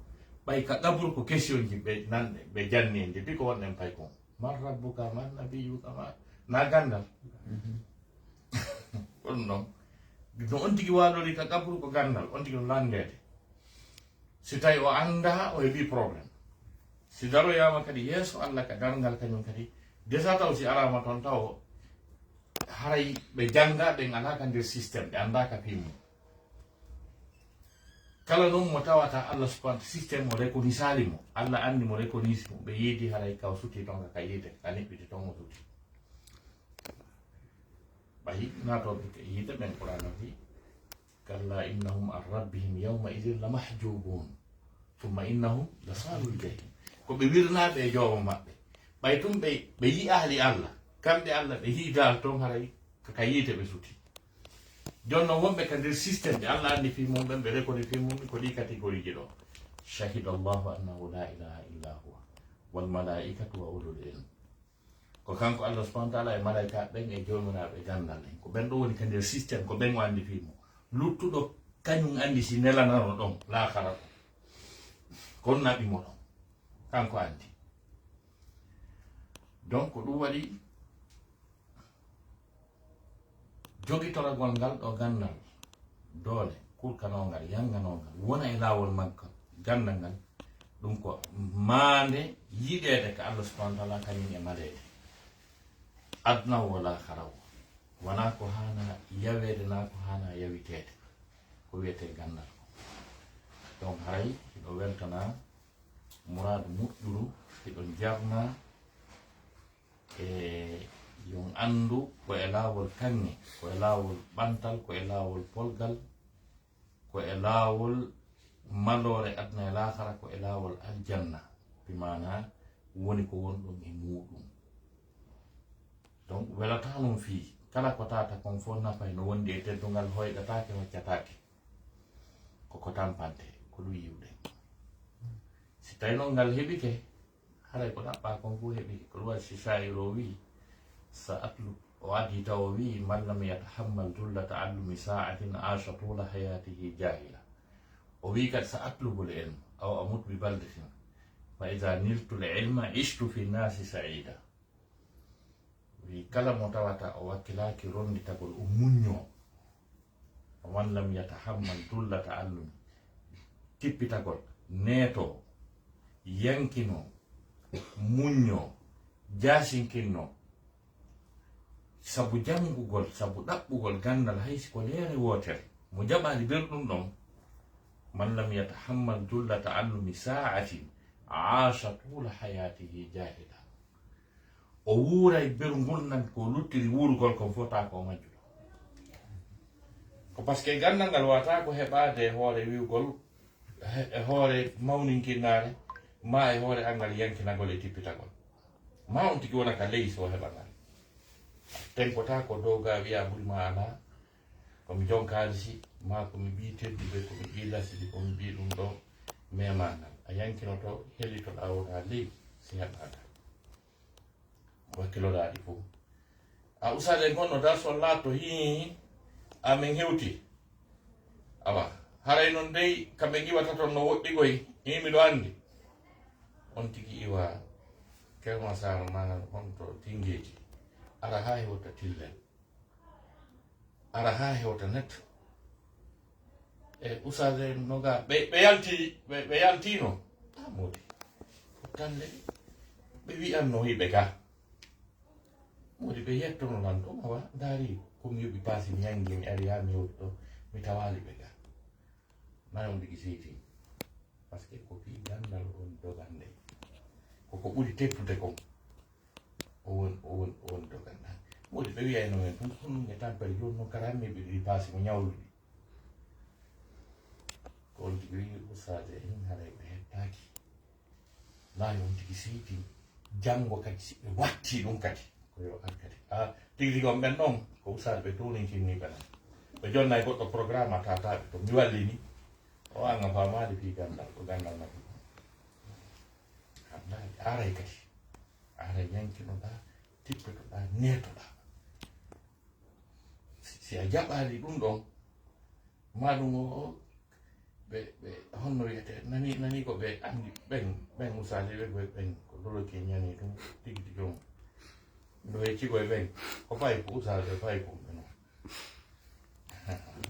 ɓay ka qaburu ko question ji ɓe nanɗe ɓe janni en de bi ko wonɗen pay kon. Man rabbuka, man nabiyuka, ma na gandal. Ɗum ɗon no on tigi waalori ka qaburu ko gandal on tigi no landeede. Si tawi o anndaa o heɓii problème. Si daroyaama kadi yeeso Allah ka darngal kañum kadi desa taw si araama toon taw haray ɓe janngaa ɓen alaa ka nder système ɓe anndaa ka fii mum. Kala noon mo tawata Allah subhanahu système o reconisaali mo, Allah anndi mo reconisi mo, ɓe yiidi haray ka o suti toon ka yiite ka niɓɓiti toon o suti. Ɓayi naatooɓe yiite ɓen Qur'aana wi kalla innahum an rabbihim yawma idin la mahjubun thumma innahum la salul jahim. Ko ɓe wirnaaɓe e joomo maɓɓe. Ɓay tun ɓe ɓe yi'aali Allah, kamɓe Allah ɓe yi'idaali toon haray ka yiite ɓe suti. Jooni noon wonɓe ka nder système ɓe Allah anndi fii mum ɓen ɓe rekoni fii mum ko ɗi catégorie ji ɗo. Shahida Allahu annahu la ilaha illa huwa wal malaikatu wa ulul ilm. Ko kanko Allah subhanahu wa taala e malaika ɓen e joomiraaɓe gandal en ko ɓen ɗo woni ka nder système ko ɓen o anndi fii mo. Luttuɗo kañum anndi si nelanano ɗon laakara ɗon kon naɓi mo ɗon kanko anndi. Donc ko ɗum waɗi jogitoragol ngal ɗo gandal doole kurkanongal yanganongal wona e laawol maggal gandal ngal ɗum ko maande yiɗeede ka Allah subhanahu wa taala kañum e maleede. Aduna o laakara o wonaa ko haana yaweede naa ko haana yawiteede ko wiyetee ganndal ko. Donc haray hiɗo weltana muraadu moƴƴuru, hiɗo jarna e yon anndu ko e laawol kaŋŋe, ko e laawol ɓantal, ko e laawol polgal, ko e laawol maloore aduna e laakara, ko e laawol aljanna, bi maanaa woni ko wonɗon e muuɗum. Donc welataa noon fii kala ko tata kon fof nafay no wondi e teddungal hoyɗataake hoccataake koko tampante ko ɗum yiwde. Si tawi noon ngal heɓike haray ko ɗaɓɓa kon fof heɓike ko ɗum waɗi si saayiro wii sa atlu o adii taw o wii man lam yatahammal dulla taallumi saatin aasha tuula hayatihi jahila. O wii kadi sa atlubul ilma aw amut bi baldatin fa ida niltul ilma ishtu fi nnaasi saida. Wi kala mo tawata o wakkilaaki ronnditagol o muññoo o man lam yatahammal dulla taallumi tippitagol neeto yankino muññoo jaasinkinno sabu janngugol sabu ɗaɓɓugol ganndal hay si ko leere wootere mo jaɓaali berɗum ɗon. Man lam yatahammal dulla taallumi saatin aasha tuula hayatihi jahila. O wuuray beru ngurndan ko luttiri wuurugol kon fota ko majjuɗo. Ko parce que gandal ngal wata ko heɓade e hoore wiwgol e hoore mawninkinnaare ma e hoore angal yankinagol e tippitagol. Ma on tigi wona ka ley so heɓa ngal. Tenkotaako dow ga wi'a buri ma alaa, ko mi jon kaalisi, ma ko mi ɓii tedduɓe, ko mi ɓii lasli, ko mi ɓii ɗum ɗo, mema ngal. A yankinoto, helitoɗa wona ley, si heɓa ngal. Wakkiloɗa ɗi fof. A usade gonno dar so laatto hii amin hewti. Awa, haray non dey, kamɓe ngiwata ton no woɗɗi goy, hii miɗo anndi. On tigi iwa Kermasar manan on to Tingeji. Ara haa hewta Tillel. Ara haa hewta net. E usade no ga, ɓe, ɓe yalti, ɓe, ɓe yaltino. A moodi. Tande, ɓe wi'anno hiɓe ga. Moodi ɓe yettono lan ɗum, awa, ndaari, ko mi yoɓi paasi, mi yangi, mi ari haa mi hewti ɗo, mi tawaali ɓe ga. Nayon ɗigi seyti. Parce que ko fii gandal on dogande. Ko ko ɓuri teppude kon. O won, o won, o won dogande. Moodi ɓe wiyayno men ɗum, kono nge tampere jooni noon kara mi ɓe ɗi paasi mo ñawluɗi. Ko on tigi wi'i ustaade en haray ɓe hettaaki. Nayon tigi seyti. Janngo kadi si ɓe watti ɗum kadi, ko yo ar kadi. A tigi tigi on ɓen ɗon, ko ustaade ɓe townintinni ɓe nan. Ɓe jonna e goɗɗo programme a tataɓe to mi wallini. O anga faamaade fii gandal, ko gandal nafi. Anndaaji, aray kadi. Aray yankinoɗaa, tippotoɗaa, neetoɗaa. Si, si a jaɓaali ɗum ɗon, ma ɗum o, o, ɓe, ɓe, honno wiyete, nani, nani ko ɓe anndi ɓen, ɓen ustaade ɓe, ɓe, ɓen ko doloki ñani ɗum, tigi tigi on. Ɗo e cigoy ɓen, ko fay ko ustaade, fay ko ɓe non.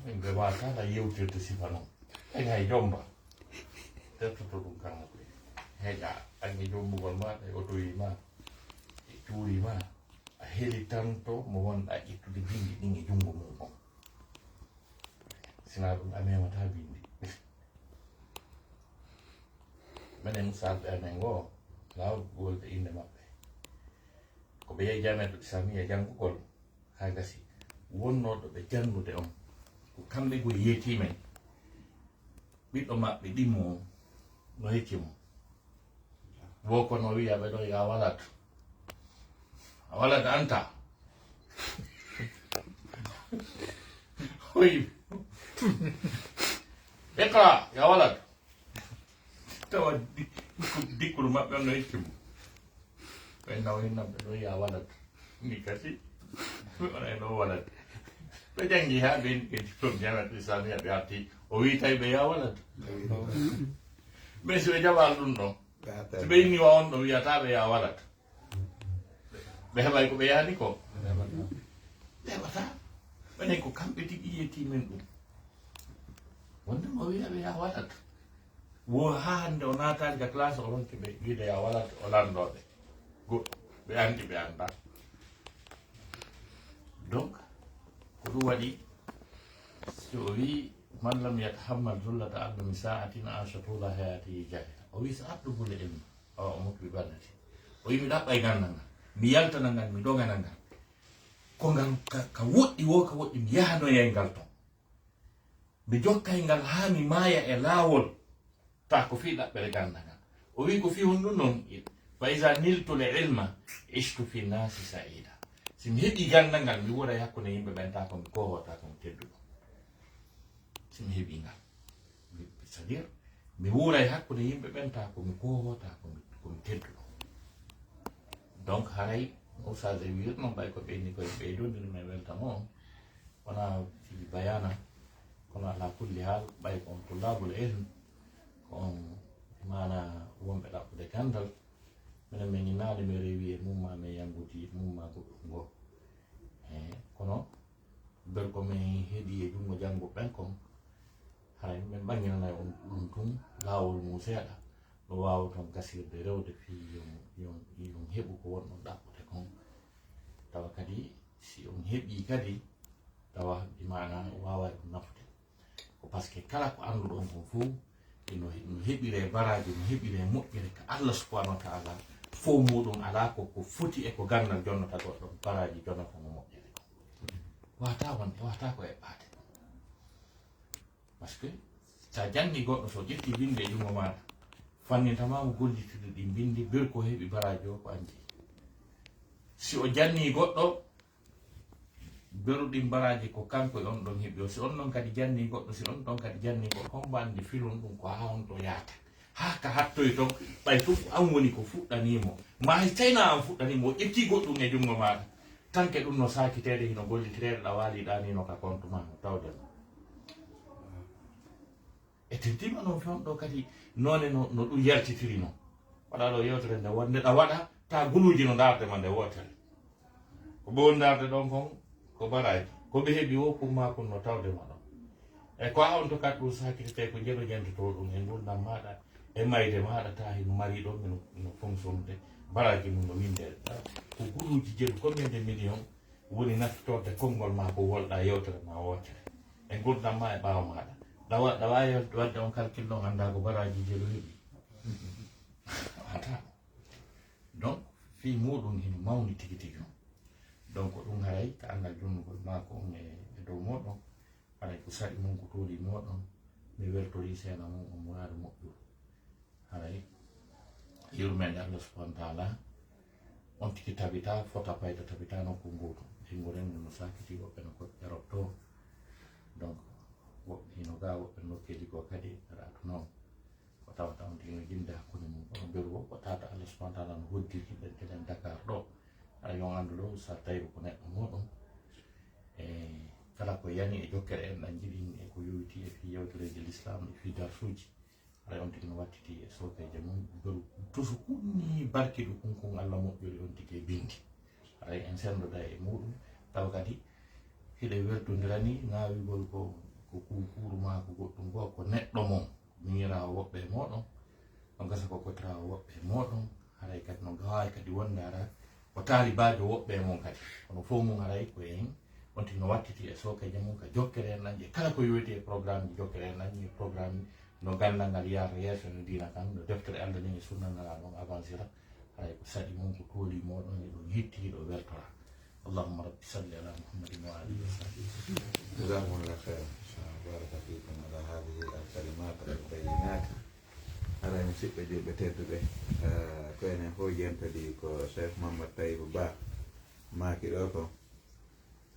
Min ɓe waataala yewtirde sifa non. Ɓen hay jomba. Tertoto ɗum kan mo koy. Heƴa, ange jombugol ma, e otoyi ma, e cuuri ma. A heli tanto mo wonɗa ƴettude bindi ɗin e junngo mum on. Sina ɗum a memata bindi. Menen salɓe amen goo, laawol wolde innde maɓɓe. Ko ɓe yehi jamiyatul islamiyya janngugol, haa gasi. Wonnooɗo ɓe janngude on, ko kamɓe goo yeetii men. Ɓiɗɗo maɓɓe ɗimmo on, no hecci mo. Wo kono wi'a ɓe ɗo, "Ya walad. A walad anta." Hoy. "Iqra, ya walad." Tawa di-, dikku-, dikkuru maɓɓe on no hecci mo. Ɓe nawa hinna ɓe ɗo, "Ya walad." Ni kasi. Wona e ɗo walad. Ɓe janngi haa ɓe, ɓe diplôme jamiyatul islamiyya ɓe arti. O wi tawi ɓe, "Ya walad." Mais si ɓe jaɓaali ɗum ɗon, si ɓe inni wa on ɗo wiyata ɓe, "Ya walad." Ɓe heɓay ko ɓe yahani ko. Ɓe heɓata. Ɓenen ko kamɓe tigi yeetii men ɗum. Wonde mo wi'a ɓe, "Ya walad." Wo haa hannde o naataali ka classe, o ronki ɓe wi'de, "Ya walad," o lanndoo ɓe. Goɗɗo, ɓe anndi, ɓe anndaa. Donc, ko ɗum waɗi, si o wi'i, "Man lam yatahammal zulla ta'allumi sa'atin, asha tula hayatihi jahila." O wi'i, "Sa atlubul ilma, awa o mokki ɓannati." O wi'i, "Mi ɗaɓɓay ganndal ngal, mi yaltana ngal, mi dogana ngal. Ko ngal ka, ka woɗɗi wo, ka woɗɗi, mi yahanoyay ngal ton. Mi jokkay ngal haa mi maaya e laawol." Ta ko fii ɗaɓɓere ganda ngal. O wi'i ko fii honɗun non? "Fa iza niltu l ilma, ishtu fi nasi sa'ida." Si mi heɓi ganda ngal, mi wuuray hakkunde yimɓe ɓen, ta ko mi koohoo, ta ko mi tedduɗo. Si mi heɓi ngal. Mi, c'est-à-dire, mi wuuray hakkunde yimɓe ɓen, ta ko mi koohoo, ta ko mi, ko mi tedduɗo. Donc, haray, Oustaz e wiir non, ɓay ko ɓeyni koye ɓeydondiri, mi weltamo on. Wona fii bayana, kono ala kulli haal, ɓay ko on tullabul ilm, ko on maana wonɓe ɗaɓɓude gandal. Minen min ñinaali mi rewi e mum ma min yanguti e mum ma goɗɗum ngo. Eh, kono ber ko min heɗi e junngo janngo ɓen kon, haray min ɓanginanay on ɗum tun laawol mum seeɗa. No waawa ton gasirde rewde fii yon, yon, yon heɓu ko wonɗon ɗaɓɓude kon. Tawa kadi si on heɓii kadi, tawa bi maana waaway on nafude. Ko parce que kala ko annduɗon kon fof, ino, no heɓire baraaji, no heɓire moƴƴere ka Allah subhanahu wa ta'ala, fof muɗum alaa ko, ko foti e ko gandal jonnata goɗɗo, baraaji jonnata mo moƴƴere kon. Wata wonde, wata ko eɓɓaade. Parce que sa janni goɗɗo, so ƴetti binde e junngo maaɗa, Fannintama mo gollittude ɗi mbinndi, beru ko heɓi baraaji o ko anndi. Si o janni goɗɗo, beru ɗin baraaji ko kanko e on ɗon heɓi o. Si on ɗon kadi janni goɗɗo, si on ɗon kadi janni goɗɗo, hombo anndi filon ɗum ko haa on ɗo yaata. Haa ka hattoy ton, ɓay tun ko an woni ko fuɗɗanii mo. Ma hay tayna an fuɗɗanii mo, o ƴetti goɗɗum e junngo maaɗa. Tanke ɗum no saakiteede, hino gollitireede, ɗa waali ɗa ni no ka kontu ma, no tawde ma. E tentima noon fewndo ɗo kadi noone no, no ɗum yaltitiri noon. Waɗa ɗo yewtere nde wonde ɗa waɗa ta guluuji no ndaarde ma nde wootere. Ko ɓe woni ndaarde ɗon kon ko baraji. Ko ɓe heɓi wo kun ma kun no tawde ma ɗon. E ko a on to kadi ɗum sakitete ko jeno jentoto ɗum e ngurdam maɗa e mayde maɗa ta hino mari ɗon mino, mino fonctionnude baraji mum no windere. Ko guluuji jelu combien de million woni naftorde konngol ma ko wolɗa yewtere ma wootere. E ngurdam ma e ɓaawo maɗa. Ɗa wa-, ɗa waawi wadde on calcul ɗon annda ko baraji jelu heɓi. Wata. Donc, fii muɗum hino mawni tigi tigi on. Donc, ɗum haray ka anngal junnugol maako on e, e dow moɗon. Haray ko saɗi mum ko tooli moɗon. Mi weltori seena mum on muraadu moƴƴu. Haray yurmeende Allah subhanahu wa ta'ala on tigi tabita, fota payta tabita nokku nguutu. Himmuren no sakiti woɓɓe no ko ƴarotto. Donc, woɓɓe hino ga, woɓɓe nokkeeli goo kadi raatu noon. Ko tawata on tigi no jimde hakkunde mum, kono beru o ko tata Allah subhanahu wa ta'ala no hoddiri ɗen, eɗen Dakar ɗo. Aɗa yon anndu ɗo, Oustaz Taïba ko neɗɗo muɗum. E kala ko yani e jokkere en ɗan jiɗin e ko yowiti e fii yewtereeji l'islam, e fii darsuuji. Aɗa on tigi no wattiti e sookeeje mum, beru tusu kunni barkiɗo kun kun Allah moƴƴori on tigi e bindi. Aɗa en senndoda e muɗum, tawa kadi hiɗen weltondirani ŋaawigol ko, ko kuukuuru maa ko goɗɗum goo, ko neɗɗo mon. Miñiraawo woɓɓe e mooɗon, no gasa ko kotiraawo woɓɓe e mooɗon, haray kadi no gawaawi kadi wonde ara ko taalibaajo woɓɓe e mon kadi. Kono fof mum haray ko en, on tigi no wattiti e sookeeje mum ka jokkere en ɗan, e kala ko yowiti e programme ji jokkere en ɗan, e programme no ganndal ngal yaata yeeso, no diina kan, no deftere Allah nden e sunna Nelaaɗo on avancira. Haray ko saɗi mum ko tooli mooɗon, eɗon hetti, eɗon weltora. اللهم رب صل على محمد وآله وصحبه وسلم. جزاكم الله خيرا. بارك فيكم على هذه الكلمات البينات. Haray musidɓe julɓe tedduɓe, eh, ko enen fof jentodi ko Cheikh Mamadou Taïba Ba maaki ɗo ko,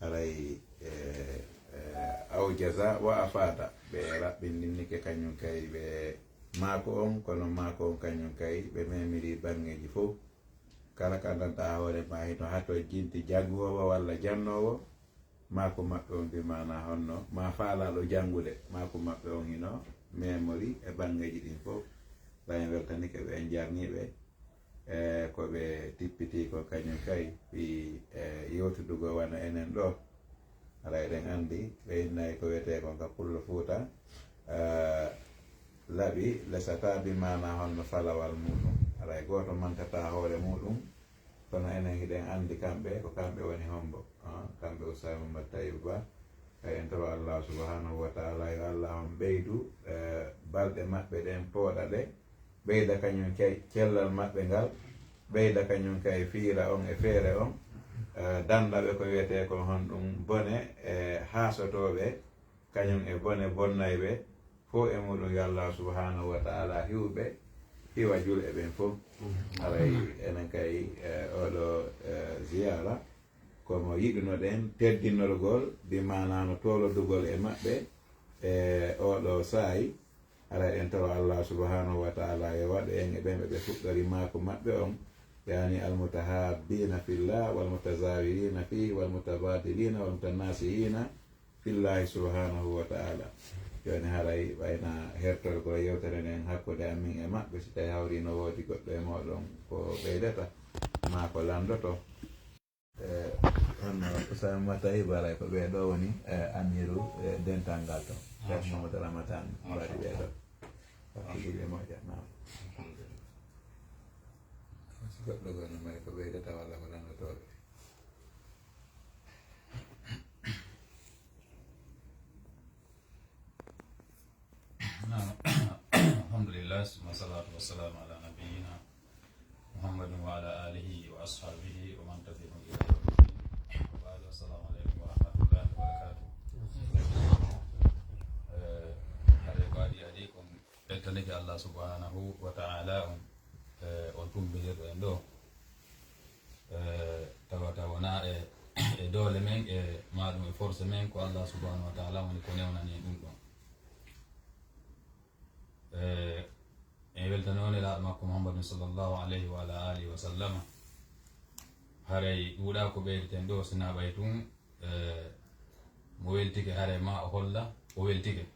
haray, eh, eh, awjaza wa afada, ɓe raɓɓindinnike kañum kay ɓe maako on, kono maako on kañum kay ɓe memiri banngeeji fof. Kala ka ndanɗa hoore ma hino hatojjinti janngoowo walla jannoowo, maaku maɓɓe on bi maana honno ma faalaaɗo janngude, maaku maɓɓe on hino memory e banngeeji ɗin fof. Ɓay en weltanike ɓe, en jarniiɓe e ko ɓe tippiti ko kañum kay fii e yewtudugol wano enen ɗo. Haray eɗen anndi ɓe innay ko wiyetee kon ka pullo Fuuta, eh, laɓi lesataa bi maana honno falawal muɗum. Haray gooto mantata hoore muɗum, kono enen hiɗen anndi kamɓe ko kamɓe woni hombo. Ah, kamɓe Oustaz Mamadou Taïba Ba, kay en tawa Allah subhanahu wa ta'ala yo Allah on ɓeydu, eh, balɗe maɓɓe ɗen pooɗa ɗe, ɓeyda kañum kay cellal maɓɓe ngal, ɓeyda kañum kay fiira on e feere on, eh, dannda ɓe ko wiyetee kon honɗum bone e haasotooɓe, kañum e bone bonnayɓe, fof e muɗum yo Allah subhanahu wa ta'ala hiwɓe, hiwa julɓe ɓen fof. Haray enen kay, eh, oɗo, eh, ziyara, komo yiɗunoɗen teddinnorgol, bi maana no tolodugol e maɓɓe e oɗo saa'i. Haray en tawa Allah subhanahu wa ta'ala yo waɗu en e ɓen ɓe ɓe fuɗɗori maaku maɓɓe on, yani almutahabbina fillah, walmutazawirina fihi, walmutabadilina, walmutanasihina fillahi subhanahu wa ta'ala. Jooni haray ɓayna hertorgol yewtere nden hakkunde amin e maɓɓe, si tawi hawri no woodi goɗɗo e mooɗon ko ɓeydata, maa ko landoto. Eh, hono Usama Mata Ibaray ko ɓee ɗoo woni, eh, amiru, eh, dental ngal to. Cheikh Mamadou Ramatan mbaɗi ɓee ɗoo. Hakkiille moƴƴa, naam. Si goɗɗo gono may ko ɓeydata walla ko lanndotooɓe? نعم. الحمد لله، ثم الصلاة والسلام على نبينا محمد وعلى آله وأصحابه ومن تبعهم إلى يوم الدين. وبعد، السلام عليكم ورحمة الله وبركاته. Eh, haray ko adii adii kon, ɓettanike Allah Subhanahu wa ta'ala on, e, on tumbinirɗo en ɗo, e, tawata wona e, e doole men, e maɗum e force men, ko Allah subhanahu wa ta'ala woni ko newnani en ɗum ɗon. E, en weltano Nelaaɗo makko Muhammadun sallallahu alayhi wa ala alihi wa sallama. Haray ɗuuɗa ko ɓeydeten ɗo, sina ɓay tun, e, mo weltike, haray ma o holla o weltike.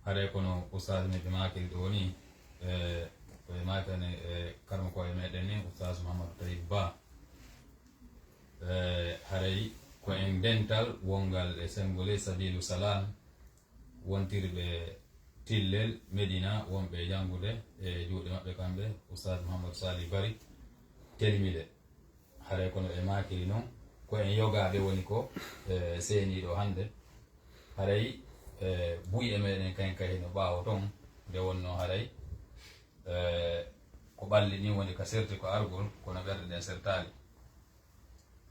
Haray kono ustaas men ɓe maakiri ɗo ni, e, ko ɓe maakirani, e, karmo ko e meɗen ni, ustaas Muhammadu Tayyib Ba. E, haray ko en dental wongal e Sengole Sabilu Salam, wontirɓe Tillel Medina, wonɓe janngude e juuɗe maɓɓe kamɓe, ustaas Muhammadu Sali Bari, Telimile. Haray kono ɓe maakiri non, ko en yogaaɓe woni ko, e, seeniiɗo hannde. Haray, e, buy e meɗen kayen kay no ɓaawo ton, nde wonno haray, e, ko ɓalli ɗin woni ka serti ko argol, kono ɓerɗe ɗen sertaali.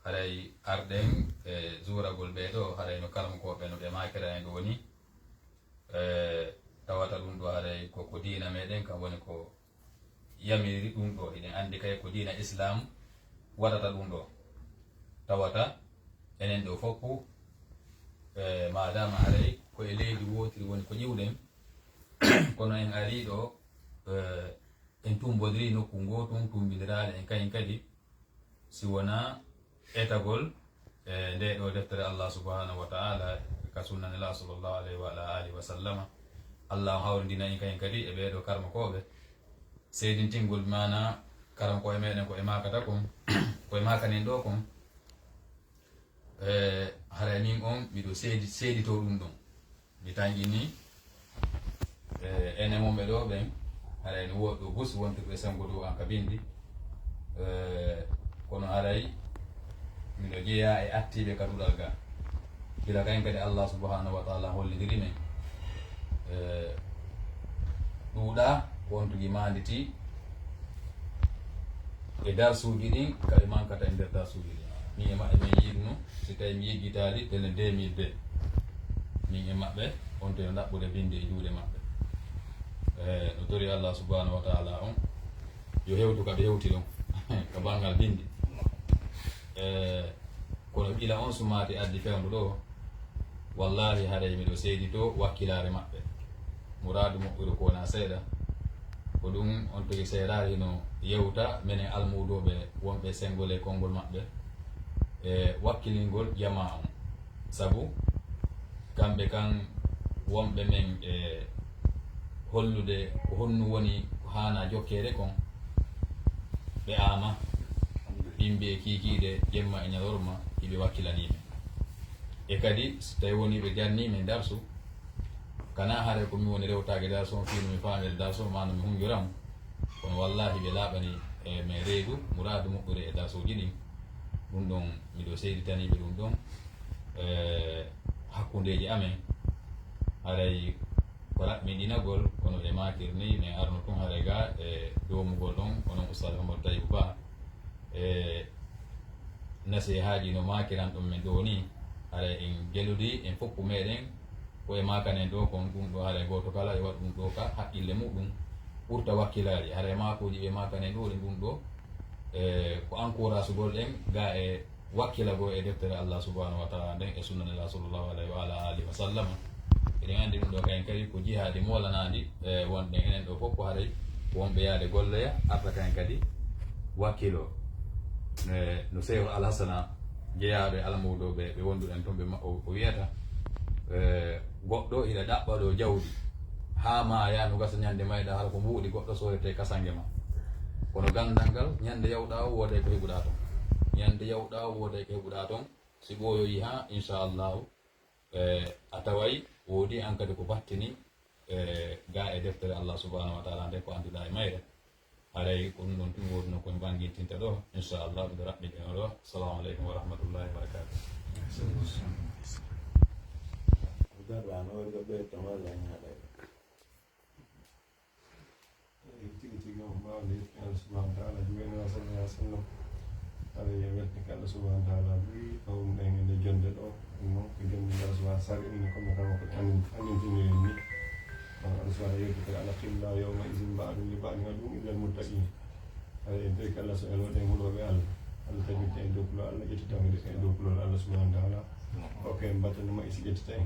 Haray arɗen, e, zuuragol ɓee ɗo, haray no karmukooɓe no ɓe maakira en ɗo woni, e, tawata ɗum ɗo haray ko, ko diina meɗen kam woni ko yamiri ɗum ɗo. Hiɗen anndi kay ko diina Islam waɗata ɗum ɗo. Tawata enen ɗo foppu, e, maadaama haray ko e leydi wootiri woni ko ƴiwɗen, kono en arii ɗo, e, en tumbodiri nokku ngootum, tumbindiraali en kayen kadi, si wonaa etagol, e, nde ɗo deftere Allah subhanahu wa ta'ala, ka sunna Nela sallallahu alayhi wa ala alihi wa sallama. Allah on hawrindina en kayen kadi e ɓee ɗo karmakooɓe, seedintingol maana karmakooɓe meɗen ko e maakata kon, ko e maakanen ɗo kon. E, haray min on, miɗo seedi-, seedito ɗum ɗon. Mi tanƴini, e, ene mon ɓe ɗo ɓen, haray no woɗɗo bus wontirɓe sengo dow an ka bindi. E, kono haray miɗo jeyaa e attiiɓe ka duɗal ga. Gila kayen kadi Allah subhanahu wa ta'ala hollidiri men. E, ɗuuɗa ko on tigi maanditi e darsuuji ɗin, ka ɓe mankata e nder darsuuji ɗin. Min e maɓɓe men yiɗuno, si tawi mi yeggitaali, tele deux mille deux. Min e maɓɓe, on to yo ɗaɓɓude binde e juuɗe maɓɓe. E, no tori Allah subhanahu wa ta'ala on, yo hewtu ka ɓe hewti ɗon, ka banngal bindi. E, kono gila on sumaati addi fewndo ɗo, wallahi haray miɗo seedito wakkilaare maɓɓe. Muraadu moƴƴuru ko wona seeɗa. Ko ɗum on tigi seeɗaari hino yewta menen almuudooɓe wonɓe senngol e konngol maɓɓe e wakkilingol jamaa on. Sabu kamɓe kan wonɓe men e hollude ko honnu woni ko haana jokkeede kon, ɓe aama, yimɓe e kiikiiɗe, jemma e ñalorma, iɓe wakkilanii men. E kadi, so tawi woni ɓe jannii men darsu, kana haray ko mi woni rewtaade darsu on, fii no mi faamira darsu on, maa no mi hunjora mo. Kono wallaahi, ɓe laaɓani e men reedu, muraadu moƴƴude e darsuuji ɗin. Ɗum ɗon, miɗo seeditanii ɓe ɗum ɗon, e hakkundeeji amen. Haray ko raɓɓinɗinagol, kono ɓe maakir ni, men arno tun haray ga e doomugol ɗon, onon Ustaz Mamadou Taibou Ba. E nasihaaji no maakiran ɗum men ɗo ni, haray en geludi, en foppu meɗen, ko e maakanen ɗo kon, ɗum ɗo haray gooto kala e waɗa ɗum ɗo ka haqqille muɗum, ɓurta wakkilaari. Haray maakuuji ɓe maakanen ɗo ɗin ɗum ɗo, e ko encouragugol ɗen ga e wakkilagol e deftere Allah subhanahu wa ta'ala nden e sunna Nela sallallahu alayhi wa ala alihi wa sallam. Eɗen anndi ɗum ɗo kayen kadi ko jihaadi moolanaandi, e wonde enen ɗo fof ko haray ko wonɓe yaade golloya, arta kayen kadi wakkilo. E no Seehu Alhasana jeyaaɓe almuudo ɓe, ɓe wonduɗen toon, ɓe ma-, o, o wiyata, e, goɗɗo ina ɗaɓɓa ɗo jawdi haa maaya, no gasa ñande mayɗa hara ko mbuuɗi goɗɗo soorete kasange ma. Kono ganndal ngal, ñande yawɗa o wooday ko heɓuɗa toon. Ñande yawɗa o wooday ko heɓuɗa toon. Si ɓooyoyi haa, inchallahu, e, a taway woodi an kadi ko battini, e, ga e deftere Allah subhanahu wa ta'ala nde ko annduɗa e mayre. Haray ko ɗum ɗon tun woodunoo ko en ɓanngintinta ɗo. Inchallah, ɓe raɓɓiɗen ɗo. Assalamu aleykum wa rahmatullahi wa barakatuh. Tigi tigi, on mbaawnde yetti Allah subhanahu wa ta'ala, jooɗi Nabi sallallahu alaihi wa sallam. Haray en weltini Allah subhanahu wa ta'ala buy, ɗo ɗum ɗen e nde jonde ɗo. Ɗum noon ko jonde ngal subhanahu sari, enen ko men kama ko annin-, annintiniri ni. Allah subhanahu wa ta'ala, "Al-akhillau yawma idhin ba'duhum li ba'din aduwwun illa al-muttaqin." Haray en torike Allah subhanahu wa ta'ala, en huɗooɓe Allah, Allah tabinta en dow kulol Allah, ƴettita en dow kulol Allah subhanahu wa ta'ala. Hokka en battanɗe maɓɓe si ƴettita en.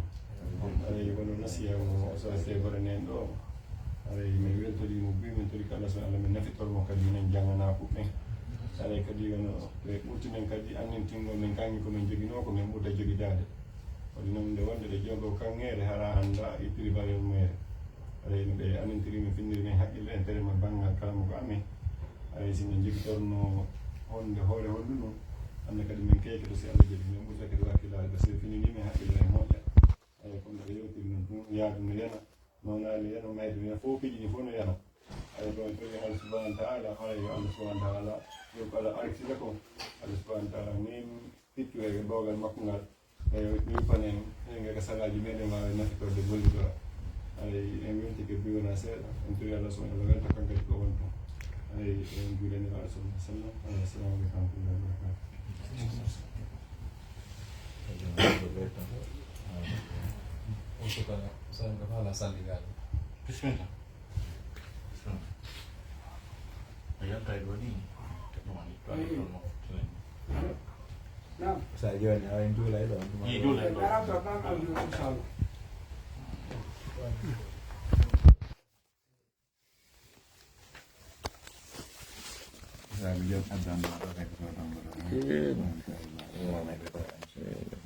Haray wano nasiya mo Oustaz Sey Bara nen ɗo. Haray min weltori mo, bi min torike Allah subhanahu wa ta'ala, min nafitor mo kadi, minen jangana puɓɓen. Haray kadi wano ɓe ɓurti men kadi annintingol men kaŋŋe ko min joginoo, ko min ɓurta jogidaade. Waɗi noon nde wonde ɗe jogo kaŋŋeere, hara annda e prix valeur mere. Haray no ɓe anintiri min, finniri min haqqille e tere ma banngal kala mo ko amen. Haray si min jogitorno honde hoore honɗum ɗum, annda kadi min kayke to si Allah jaɓi, min ɓurta kadi wakkilaade, parce que finini min haqqille e moƴƴa. Haray kono ɓe yewtiri noon ɗum, yaadu no yana, mawnaali yana, mayde no yana, fof piiji ɗi fof no yana. Haray ɗo en tori Allah subhanahu wa ta'ala, haray yo Allah subhanahu wa ta'ala, yo ko Allah arksita ko, Allah subhanahu wa ta'ala min fittu e dogal makko ngal. Eyo, mi yuppane en, eɗen ngara ka salaaji meɗen waawi nafitorde gollidora. Haray en weltike bi wona seeɗa, en tori Allah subhanahu wa ta'ala welta kan kadi ko wonto. Haray en juulani Allah sallallahu alaihi wasallam. Haray assalamu alaikum wa rahmatullahi wa barakatuh. On suka, sa nga fala salli gal. Bismillah. Bismillah. A yalta e ɗo ni. Ɗum woni ɗo ni, ɗo no. Naam. Sa jooni, awa en juula e ɗo, on tuma. Yi juula e ɗo. Arab ɗo, ɗon am juula, inchallah. Sa mi jom addan ma ɗo kadi ko ɗon ɗo. Eh. Ɗon kadi ma ɗo.